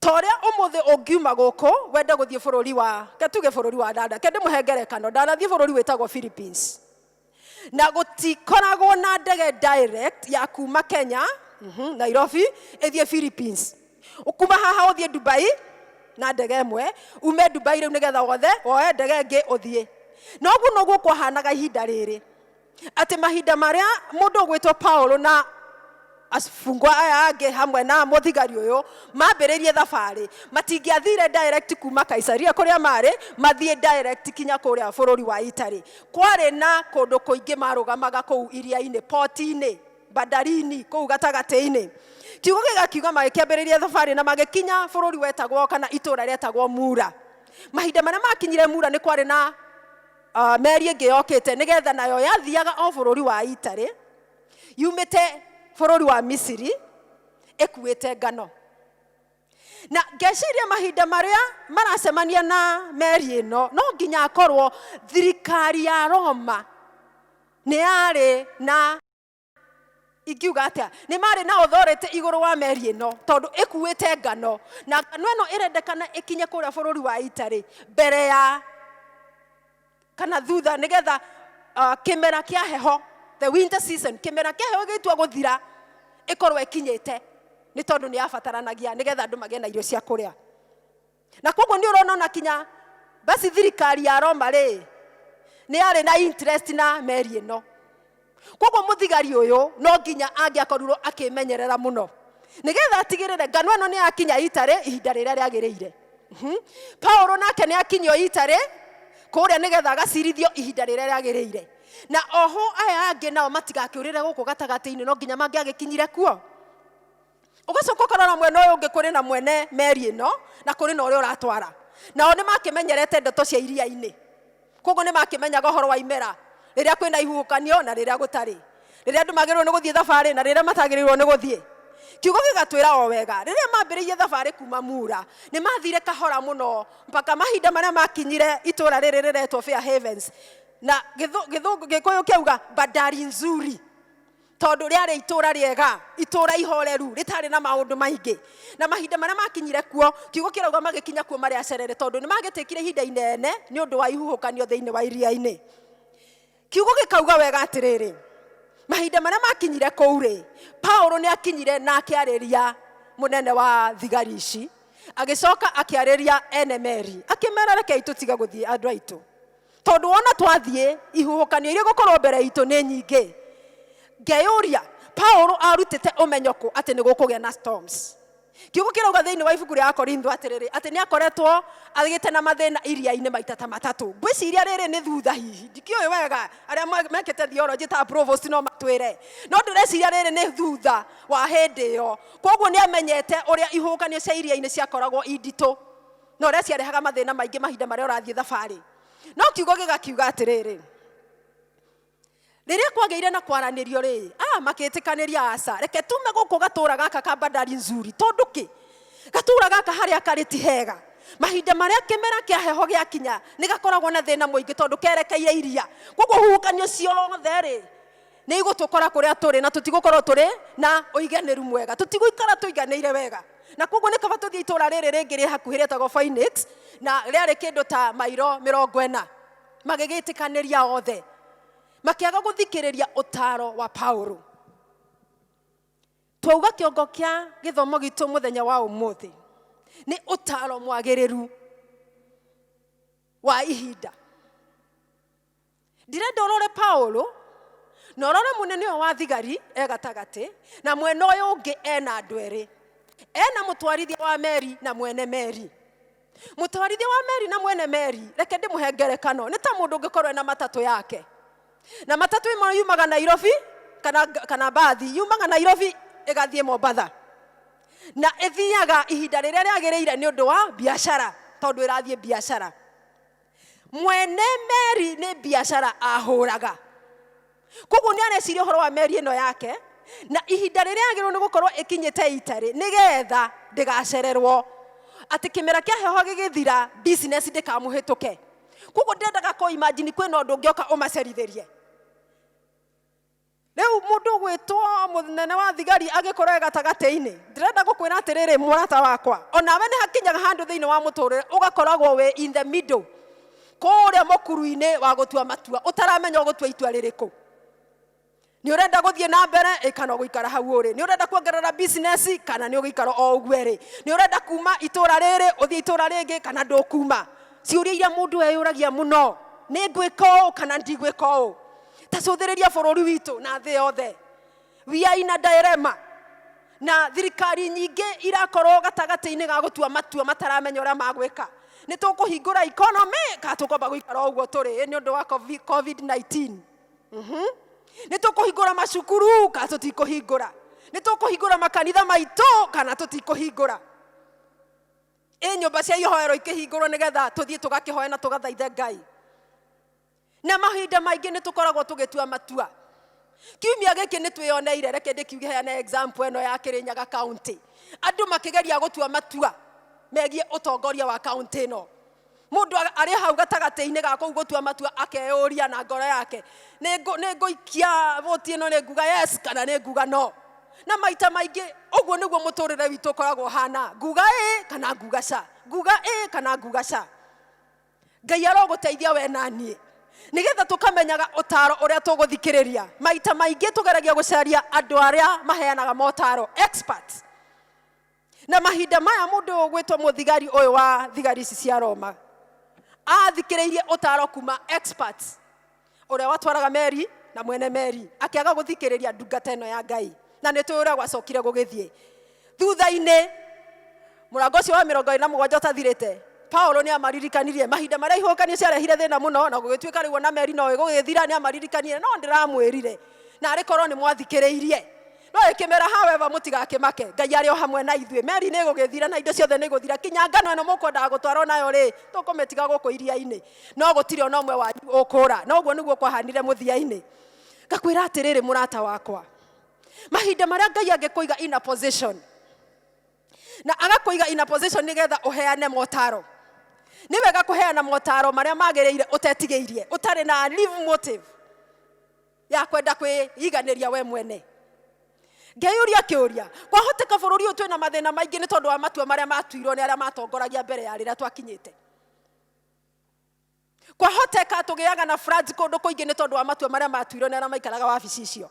K: Ta ũrĩa ũmũthĩ ũngiuma gũkũ wende gũthiĩ bũrũri wa, ke tuge bũrũri wa Dada, ke ndĩmũhe ngerekano, ndanathiĩ bũrũri wĩtagwo Philippines. Na gũtikoragwo na ndege direct ya kuma Kenya, Nairobi, ĩthiĩ Philippines. Kuma haha ũthiĩ Dubai na ndege ĩmwe, ume Dubai rĩu nĩgetha wothe woe ndege ĩngĩ ũthiĩ. Na ũguo noguo kwahanaga ihinda rĩrĩ, atĩ mahinda marĩa mũndũ ũgwĩtwo Paulo na abungwa aya angĩ hamwe na mũthigari ũyũ mambĩrĩrie thabarĩ, matingĩathire direct kuma Kaisaria kũrĩa marĩ, mathiĩ direct kinya kũrĩa bũrũri wa Italy. Kwarĩ na kũndũ kũingĩ marũgamaga kũu iria-inĩ, poti-inĩ, bandarini, kũu gatagatĩ-inĩ. Kiugo gĩgakiuga magĩkĩambĩrĩria thabarĩ na magĩkinya bũrũri wetagwo kana itũũra rĩetagwo Mura. Mahinda marĩa makinyire Mura nĩ kwarĩ na meri ĩngĩ yokĩte nĩgetha nayo yathiaga o bũrũri wa Italy, yumĩte bũrũri wa Misiri ĩkuĩte ngano. Na ngeciria mahinda marĩa maracemania na meri ĩno, no nginya akorwo thirikari ya Roma nĩ yarĩ na, ingiuga atĩa, nĩ marĩ na authority igũrũ wa meri ĩno, tondũ ĩkuĩte ngano, na ngano ĩno ĩrendekana ĩkinye kũrĩa bũrũri wa Italy mbere ya kana thutha, nĩgetha kĩmera kĩa heho, the winter season, kĩmera kĩa heho gĩgĩtua gũthira ĩkorwo ĩkinyĩte, nĩ tondũ nĩ yabataranagia nĩgetha andũ magĩe na irio cia kũrĩa. Na koguo nĩ ũrona ona kinya basi thirikari ya Roma rĩ, nĩ yarĩ na interest na meri ĩno. Koguo mũthigari ũyũ no nginya angĩakorirwo akĩmenyerera mũno nĩgetha atigĩrĩre ngano ĩno nĩ yakinya Italy ihinda rĩrĩa rĩagĩrĩire. Paulo nake nĩ akinyio Italy kũrĩa nĩgetha agacirithio ihinda rĩrĩa rĩagĩrĩire. Na oho aya angĩ nao matigakĩũrĩre gũkũ gatagatĩ-inĩ, no nginya mangĩagĩkinyire kuo. Ũgacoka ũkarora mwena ũyũ ũngĩ kũrĩ na mwene meri ĩno na kũrĩ na ũrĩa ũratwara. Nao nĩ makĩmenyerete ndeto cia iria-inĩ, koguo nĩ makĩmenyaga ũhoro wa imera, rĩrĩa kwĩna ihuhũkanio na rĩrĩa gũtarĩ, rĩrĩa andũ magĩrĩirwo nĩ gũthiĩ thabarĩ na rĩrĩa matagĩrĩirwo nĩ gũthiĩ. Kiugo gĩgatwĩra o wega, rĩrĩa mambĩrĩirie thabarĩ kuma Mura, nĩ mathire kahora mũno mpaka mahinda marĩa makinyire itũra rĩrĩ rĩretwo Fair Havens, na gĩthũngũ gĩkũyũ kĩauga bandari nzuri, tondũ rĩarĩ itũra rĩega, itũra ihoreru, rĩtarĩ na maũndũ maingĩ. Na mahinda marĩa makinyire kuo, kiugo kĩrauga magĩkinya kuo marĩ acerere, tondũ nĩ magĩtĩkire ihinda inene nĩ ũndũ wa ihuhũkanio thĩinĩ wa iria-inĩ. Kiugo gĩkauga wega atĩrĩrĩ, mahinda marĩa makinyire kũu rĩ, Paulo nĩ akinyire na akĩarĩria Mũnene wa thigari ici agĩcoka akĩarĩria ene meri, akĩmera, "Rekei tũtige gũthiĩ, andũ aitũ, tondũ wona twathiĩ, ihuhũkanio iria igũkorwo mbere itũ nĩ nyingĩ." Ngeyũria, Paulo arutĩte ũmenyo kũ atĩ nĩ gũkũgĩa na storms? Kiugo kĩrauga thĩinĩ wa ibuku rĩa Akorintho atĩrĩrĩ, atĩ nĩ akoretwo agĩte na mathĩna iria-inĩ maita ta matatũ. Ngwĩciria rĩrĩ nĩ thutha, hihi ndikĩũĩ wega, arĩa mekĩte theology ta provost no matwĩre, no ndĩreciria rĩrĩ nĩ thutha wa hĩndĩ ĩyo. Koguo nĩ amenyete ũrĩa ihuhũkanio cia iria-inĩ ciakoragwo inditũ na ũrĩa ciarehaga mathĩna maingĩ mahinda marĩa ũrathiĩ thabarĩ. No kiugo gĩgakiuga atĩrĩrĩ, rĩrĩa kwagĩire na kwaranĩrio rĩ, makĩtĩkanĩria, "Aca, reke tume gũkũ gatũra gaka ka Bandari Nzuri. Tondũ kĩ? Gatũra gaka harĩa karĩ ti hega. Mahinda marĩa kĩmera kĩa heho gĩakinya, nĩ gakoragwo na thĩna mũingĩ tondũ kerekeire iria. Koguo huhũkanio ciothe rĩ, nĩ igũtũkora kũrĩa tũrĩ, na tũtigũkorwo tũrĩ na ũiganĩru mwega, tũtigũikara tũiganĩire wega. Na koguo nĩ kaba tũthiĩ itũra rĩrĩ rĩngĩ rĩ hakuhĩ rĩtagwo Phoenix," na rĩarĩ kĩndũ ta mairo 40. Magĩgĩtĩkanĩria othe, makĩaga gũthikĩrĩria ũtaro wa Paulo. Twauga kĩongo kĩa gĩthomo gitũ mũthenya wa ũmũthĩ nĩ ũtaro mwagĩrĩru wa ihinda. Ndirenda ũrore Paulo na ũrore mũnene ũyũ wa thigari e gatagatĩ, na mwena ũyũ ũngĩ ena andũ erĩ, ena mũtwarithia wa meri na mwene meri. Mũtwarithia wa meri na mwene meri, reke ndĩmũhe ngerekano. Nĩ ta mũndũ ũngĩkorwo ena matatũ yake, na matatũ ĩmwe yumaga Nairobi kana mbathi yumaga Nairobi ĩgathiĩ Mombatha, na ĩthiaga ihinda rĩrĩa rĩagĩrĩire nĩ ũndũ wa biacara, tondũ ĩrathiĩ biacara. Mwene meri nĩ biacara ahũraga, koguo nĩ areciria ũhoro wa meri ĩno yake na ihinda rĩrĩa yagĩrĩirwo nĩ gũkorwo ĩkinyĩte itarĩ, nĩgetha ndĩgacererwo, atĩ kĩmera kĩa heho gĩgĩthira, business ndĩkamũhĩtũke. Koguo ndendaga kũ imagine kwĩna ũndũ ũngĩoka ũmacerithĩrie. Rĩu mũndũ ũgwĩtwo mũnene wa thigari agĩkorwo e gatagatĩ-inĩ. Ndĩrenda gũkwĩra atĩrĩrĩ, mũrata wakwa, onawe nĩ hakinyaga handũ thĩinĩ wa mũtũrĩre ũgakoragwo wĩ in the middle kũrĩa mũkuru-inĩ wa gũtua matua, ũtaramenya ũgũtua itua rĩrĩkũ. Nĩ ũrenda gũthiĩ na mbere ĩ kana ũgũikara hau ũrĩ? Nĩ ũrenda kuongerera business kana nĩ ũgũikara o ũguo ĩrĩ? Nĩ ũrenda kuma itũra rĩrĩ ũthiĩ itũra rĩngĩ kana ndũkuma? Ciũria iria mũndũ eyũragia mũno, nĩ ngwĩka ũũ kana ndigwĩka ũũ? Ta cũthĩrĩria bũrũri witũ na thĩ yothe. We are in a dilemma, na thirikari nyingĩ irakorwo gatagatĩ-inĩ ga gũtua matua, mataramenya ũrĩa magwĩka. Nĩ tũkũhingũra economy kana tũkwamba gũikara o ũguo tũrĩ nĩ ũndũ wa COVID-19? Nĩ tũkũhingũra macukuru kana tũtikũhingũra? Nĩ tũkũhingũra makanitha maitũ kana tũtikũhingũra? Ĩ nyũmba cia ihoero ikĩhingũrwo nĩgetha tũthiĩ tũgakĩhoya na tũgathaithe Ngai? Na mahinda maingĩ nĩ tũkoragwo tũgĩtua matua. Kiumia gĩkĩ nĩ twĩyoneire, reke ndĩkiuge, heane example ĩno ya Kĩrĩnyaga County, andũ makĩgeria gũtua matua megiĩ ũtongoria wa county ĩno. Mũndũ arĩ hau gatagatĩ-inĩ ga kũu gũtua matua, akeyũria na ngoro yake, nĩ ngũikia voti ĩno? Nĩ nguga yes kana nĩ nguga no? Na maita maingĩ ũguo nĩguo mũtũrĩre witũ ũkoragwo ũhana, nguga ĩ kana nguga ca, nguga ĩ kana nguga ca. Ngai arogũteithia we na niĩ nĩgetha tũkamenyaga ũtaro ũrĩa tũgũthikĩrĩria. Maita maingĩ tũgeragia gũcaria andũ arĩa maheanaga motaro, experts, na mahinda maya mũndũ ũyũ ũgwĩtwo mũthigari ũyũ wa thigari ici cia Roma athikĩrĩirie ũtaro kuma experts, ũrĩa watwaraga meri na mwene meri, akĩaga gũthikĩrĩria ndungata ĩno ya Ngai. Na nĩ tũĩ ũrĩa gwacokire gũgĩthiĩ thutha-inĩ. Mũrango ũcio wa 27 ũtathirĩte, Paulo nĩ amaririkanirie mahinda marĩa ihuhũkanio ciarehire thĩna mũno, na gũgĩtuĩka rĩu ona meri no ĩgũgĩthira. Nĩ amaririkanirie, "No ndĩramwĩrire, na arĩ korwo nĩ mwathikĩrĩirie." No ĩkĩmera, "However, mũtigakĩmake, Ngai arĩ o hamwe na ithuĩ. Meri nĩ ĩgũgĩthira na indo ciothe nĩ igũthira, kinya ngano ĩno mũkwendaga gũtwarwo nayo rĩ, tũkũmĩtiga gũkũ iria-inĩ, no gũtirĩ ona ũmwe wanyu ũkũra." Na ũguo nĩguo kwahanire mũthia-inĩ. Ngakwĩra atĩrĩrĩ, mũrata wakwa, mahinda marĩa Ngai angĩkũiga in a position, na agakũiga in a position nĩgetha ũheane motaro, nĩ wega kũheana motaro marĩa magĩrĩire, ũtetigĩirie, ũtarĩ na leave motive ya kwenda kwĩiganĩria we mwene. Ngeyũria kĩũria, kwahoteka bũrũri ũyũ twĩna mathĩna maingĩ nĩ tondũ wa matua marĩa matuirwo nĩ arĩa matongoragia mbere ya rĩrĩa twakinyĩte? Kwahoteka tũgĩaga na floods kũndũ kũingĩ nĩ tondũ wa matua marĩa matuirwo nĩ arĩa maikaraga wabici icio?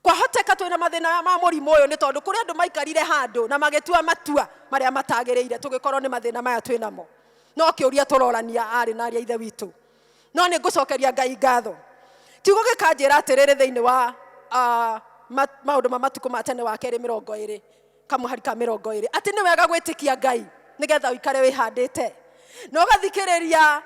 K: Kwahoteka twina mathina ma mũrimũ ũyũ nĩ tondũ kũrĩ andũ maikarire handũ na magĩtua matua marĩa matagĩrĩire, tũgĩkorwo nĩ mathĩna maya twĩnamo. No kĩũria tũrorania arĩ na arĩa ithe witũ, no nĩ ngũcokeria Ngai ngatho. Kiugo gĩkanjĩra atĩrĩrĩ thĩinĩ wa maũndũ ma matukũ ma tene wa kerĩ 20 kamũhari ka 20, atĩ nĩ wega gwĩtĩkia Ngai nĩgetha ũikare wĩhandĩte, na ũgathikĩrĩria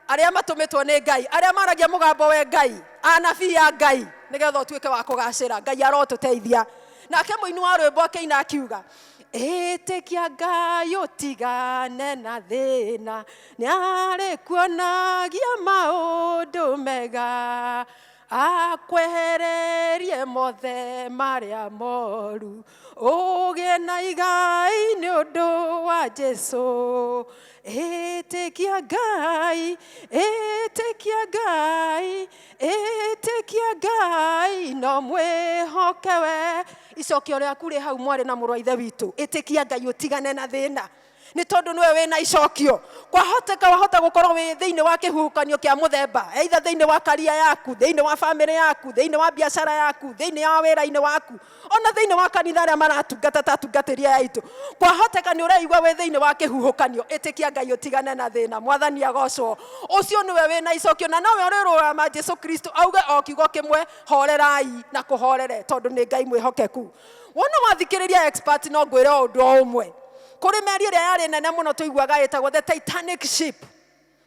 K: arĩa matũmĩtwo nĩ Ngai, arĩa maragia mũgambo we Ngai, anabii a Ngai, nĩgetha ũtuĩke wa kũgacĩra. Ngai arotũteithia. Nake mũini wa rwĩmbo akĩina akiuga, ĩtĩkia Ngai ũtigane na thĩna, nĩarĩkuonagia maũndũ mega, akwehererie mothe marĩa moru, ũgĩe na igai nĩ ũndũ wa Jesũ. Ĩtĩkia Ngai, ĩtĩkia Ngai, ĩtĩkia Ngai, no mwĩhoke we. Icokio rĩaku rĩ hau, mwarĩ na mũrũ wa ithe witũ. Ĩtĩkia Ngai ũtigane na thĩna, nĩ tondũ nĩwe wĩna icokio. Kwahoteka wahota gũkorwo wĩ thĩinĩ wa kĩhuhũkanio kĩa mũthemba, either thĩinĩ wa karia yaku, thĩinĩ wa bamĩrĩ yaku, thĩinĩ wa biacara yaku, thĩinĩ wa wĩra-inĩ waku, ona thĩinĩ wa kanitha arĩa maratungata ta atungatĩri aya aitũ. Kwahoteka nĩ ũreigua wĩ thĩinĩ wa kĩhuhũkanio. Ĩtĩkia Ngai ũtigane na thĩna. Mwathani agocwo. Ũcio nĩwe wĩna icokio, na nowe ũrĩrũgama Jesu Kristo auge o kiugo kĩmwe, horerai na kũhorere, tondũ nĩ Ngai mwĩhokeku. Wona wathikĩrĩria expert, no ngwĩre o ũndũ o ũmwe. Kũrĩ meri ĩrĩa yarĩ nene mũno tũiguaga ĩtagwo the Titanic ship,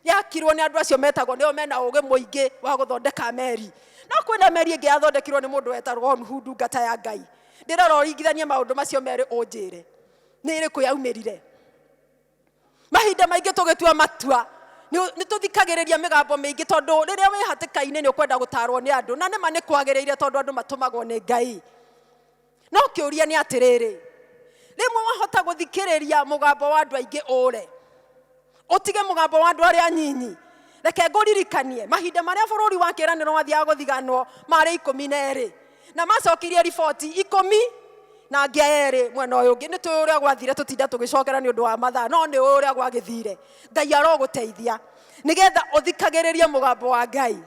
K: yakirwo nĩ andũ acio metagwo nĩo mena ũgĩ mũingĩ wa gũthondeka meri. No kwĩna meri ĩngĩ yathondekirwo nĩ mũndũ wetagwo Nuhu, ndungata ya Ngai. Ndĩrora ũringithanie maũndũ macio merĩ, ũnjĩre nĩ ĩrĩkũ yaumĩrire. Mahinda maingĩ tũgĩtua matua nĩ tũthikagĩrĩria mĩgambo mĩingĩ, tondũ rĩrĩa wĩ hatĩka-inĩ nĩ ũkwenda gũtarwo nĩ andũ, na nĩma nĩ kwagĩrĩire, tondũ andũ matũmagwo nĩ Ngai. No kĩũria nĩ atĩrĩrĩ, rĩmwe wahota gũthikĩrĩria mũgambo wa andũ aingĩ ũre, ũtige mũgambo wa andũ arĩa anyinyi. Reke ngũririkanie mahinda marĩa bũrũri wa kĩĩranĩro wathiaga gũthiganwo, marĩ 12, na macokirie riboti 10 na angĩ 2 mwena ũyũ ũngĩ. Nĩ tũĩ ũrĩa gwathire, tũtinda tũgĩcokera nĩ ũndũ wa mathaa, no nĩ ũĩ ũrĩa gwagĩthire. Ngai arogũteithia nĩgetha ũthikagĩrĩrie mũgambo wa Ngai,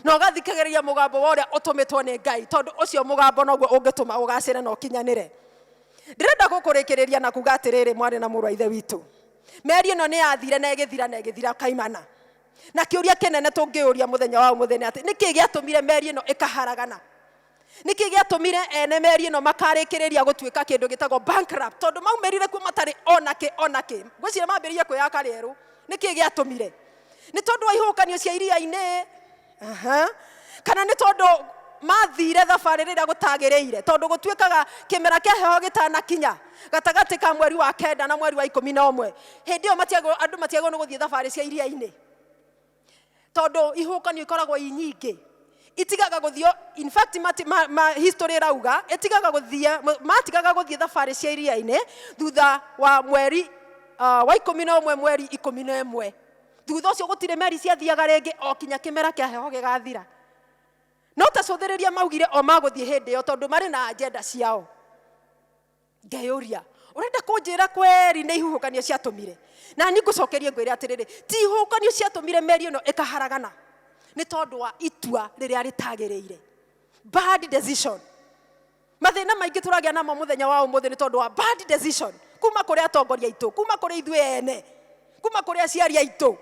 K: na ũgathikagĩrĩria mũgambo wa ũrĩa ũtũmĩtwo nĩ Ngai, tondũ ũcio mũgambo noguo ũngĩtũma ũgacĩre na ũkinyanĩre. Ndĩrenda gũkũrĩkĩrĩria na kuga atĩrĩrĩ, mwarĩ na mũrũ wa ithe witũ, meri ĩno nĩ yathire na ĩgĩthira na ĩgĩthira kaimana. Na kĩũria kĩnene tũngĩũria mũthenya wa ũmũthĩ nĩ atĩ, nĩkĩ gĩatũmire meri ĩno ĩkaharagana? Nĩkĩ gĩatũmire ene meri ĩno makarĩkĩrĩria gũtuĩka kĩndũ gĩtagwo bankrupt, tondũ maumĩrire kuo matarĩ ona kĩ ona kĩ? Ngwĩciria mambĩrĩirie kwĩyaka rĩerũ. Nĩkĩ gĩatũmire? Nĩ tondũ wa ihuhũkanio cia iria-inĩ? Aha. Kana nĩ tondũ mathire thabarĩ rĩrĩa gũtagĩrĩire, tondũ gũtuĩkaga kĩmera kĩa heho gĩtanakinya gatagatĩ ka mweri wa 9 na mweri wa 11, hĩndĩ ĩyo andũ matiagĩrĩirwo nĩ gũthiĩ thabarĩ cia iria-inĩ, tondũ ihuhũkanio ikoragwo i nyingĩ, itigaga gũthiĩ. In fact, mati, ma, ma, history ĩrauga ĩtigaga gũthiĩ, matigaga gũthiĩ thabarĩ cia iria-inĩ thutha wa mweri wa 11, mweri 11. Thutha ũcio gũtirĩ meri ciathiaga rĩngĩ o kinya kĩmera kĩa heho gĩgathira. No ta cũthĩrĩria, maugire o magũthiĩ hĩndĩ ĩyo tondũ marĩ na agenda ciao. Ngeyũria, ũrenda kũnjĩra kweri nĩ ihuhũkanio ciatũmire? Na ni ngũcokerie ngwĩre atĩrĩrĩ, ti ihuhũkanio ciatũmire meri ĩno ĩkaharagana, nĩ tondũ wa itua rĩrĩa rĩtagĩrĩire, bad decision. Mathĩna maingĩ tũragĩa namo mũthenya wa ũmũthĩ nĩ tondũ wa bad decision, kuma kũrĩ atongoria aitũ, kuma kũrĩ ithuĩ ene, kuma kũrĩ aciari aitũ,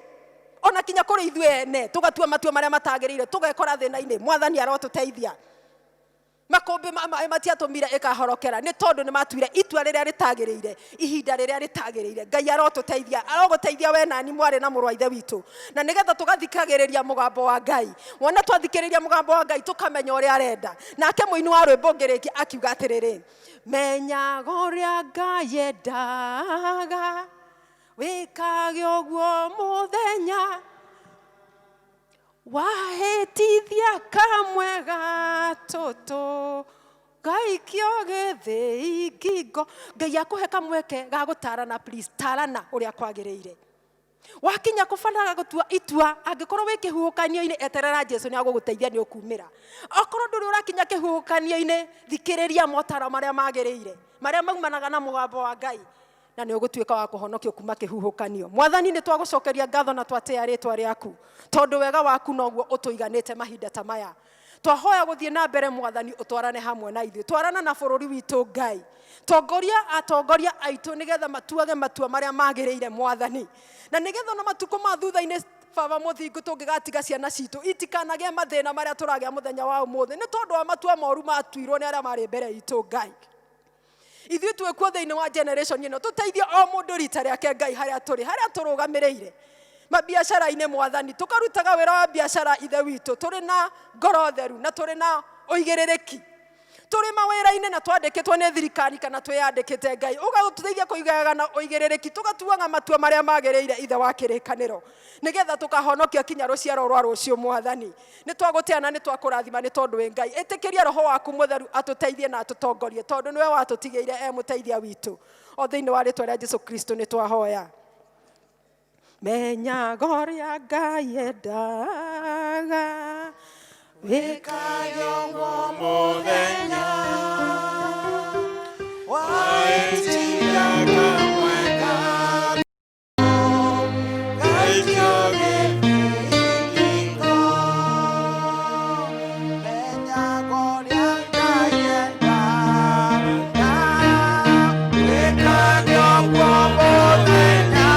K: ona kinya kũrĩ ithuĩ ene, tũgatua matua marĩa matagĩrĩire, tũgekora thĩna-inĩ. Mwathani arotũteithia. Makũmbĩ ma maĩ matiatũmire ĩkahorokera, nĩ tondũ nĩ matuire itua rĩrĩa rĩtagĩrĩire ihinda rĩrĩa rĩtagĩrĩire. Ngai arotũteithia, arogũteithia we nani, mwarĩ na mũrũ wa ithe witũ, na nĩgetha tũgathikagĩrĩria mũgambo wa Ngai. Wona twathikĩrĩria mũgambo wa Ngai, tũkamenya ũrĩa arenda. Nake mũini wa rwĩmbo ngĩrĩkia akiuga atĩrĩrĩ, menyaga ũrĩa Ngai endaga, wĩkage ũguo mũthenya, wahĩtithia kamwe gatũtũ, gaikio gĩthĩi ngingo. Ngai akũhe kamweke ga gũtarana, please tarana ũrĩa kwagĩrĩire. Wakinya kũbanaga gũtua itua, angĩkorwo wĩ kĩhuhũkanio-inĩ, eterera Jesu, nĩ agũgũteithia, nĩ ũkumĩra. Okorwo ndũrĩ ũrakinya kĩhuhũkanio-inĩ, thikĩrĩria motaro marĩa magĩrĩire, marĩa maumanaga na mũgambo wa Ngai, na nĩ ũgũtuĩka wa kũhonokio kuma kĩhuhũkanio. Mwathani, nĩ twagũcokeria ngatho na twatĩa rĩtwa rĩaku, tondũ wega waku noguo ũtũiganĩte mahinda ta maya. Twahoya gũthiĩ na mbere mwathani, ũtwarane hamwe na ithuĩ, twarana na bũrũri witũ Ngai. Tongoria atongoria aitũ nĩgetha matuage matua marĩa magĩrĩire mwathani, na nĩgetha ona matukũ ma thutha-inĩ baba mũthingu tũngĩgatiga ciana citũ itikanagĩe mathĩna marĩa tũragĩa mũthenya wa ũmũthĩ nĩ tondũ wa matua moru matuirwo nĩ arĩa marĩ mbere itũ Ngai. Ithuĩ twĩkuo thĩinĩ wa generation ĩno, tũteithie o mũndũ rita rĩake Ngai, harĩa tũrĩ, harĩa tũrũgamĩrĩire mabiacara-inĩ mwathani, tũkarutaga wĩra wa biacara ithe witũ tũrĩ na ngoro theru na tũrĩ na ũigĩrĩrĩki, tũrĩ mawĩra-inĩ na twandĩkĩtwo nĩ thirikari kana twĩyandĩkĩte Ngai, ũgatũteithia kũigaga na ũigĩrĩrĩki, tũgatuaga matua marĩa magĩrĩire ithe wa kĩrĩkanĩro, nĩgetha tũkahonokia kinya rũciaro rwa rũciũ mwathani. Nĩ twagũtĩa na nĩ twakũrathima nĩ tondũ wĩ Ngai. Ĩtĩkĩria roho waku mũtheru atũteithie na atũtongorie, tondũ nĩwe watũtigĩire e mũteithia witũ. O thĩinĩ wa rĩtwa rĩa Jesu Kristo nĩ twahoya. Menyaga ũrĩa Ngai endaga, wĩkage ũguo mũthenya,
H: Waetia kamwe gaikio gĩthingo. Menyaga ũrĩa Ngai endaga, wĩkage ũguo mũthenya.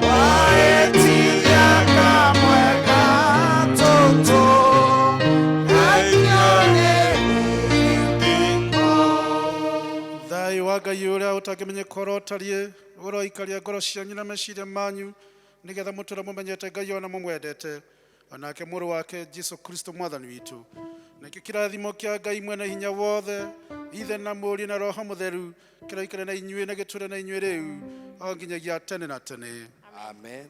H: Waetia kamwe gatũtũ gaikio gĩthingo.
C: Thayũ wa Ngai ũrĩa ũtangĩmenyeka ũrotariĩ ũroikaria ngoro cianyu na meciria manyu, nĩgetha mũtũre mũmenyete Ngai ona mũmwendete, onake mũrũ wake Jesu Kristo mwathani witũ. Nakĩo kĩrathimo kĩa Ngai mwene hinya wothe, Ithe na Mũriũ na Roho Mũtheru, kĩroikare na inyuĩ na gĩtũre na inyuĩ rĩu o nginyagia tene na tene.
E: Amen.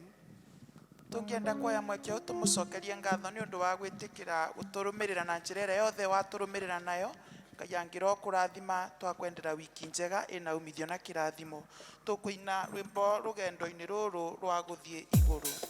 B: Tũngĩenda kuoya mweke ũyũ tũmũcokerie ngatho nĩ ũndũ wa gwĩtĩkĩra gũtũrũmĩrĩra na njĩra ĩrĩa yothe watũrũmĩrĩra nayo. Ngai angĩrokũrathima, twakwendera wiki njega ĩna umithio na kĩrathimo. Tũkũina rwĩmbo rũgendo-inĩ rũrũ rwa gũthiĩ igũrũ.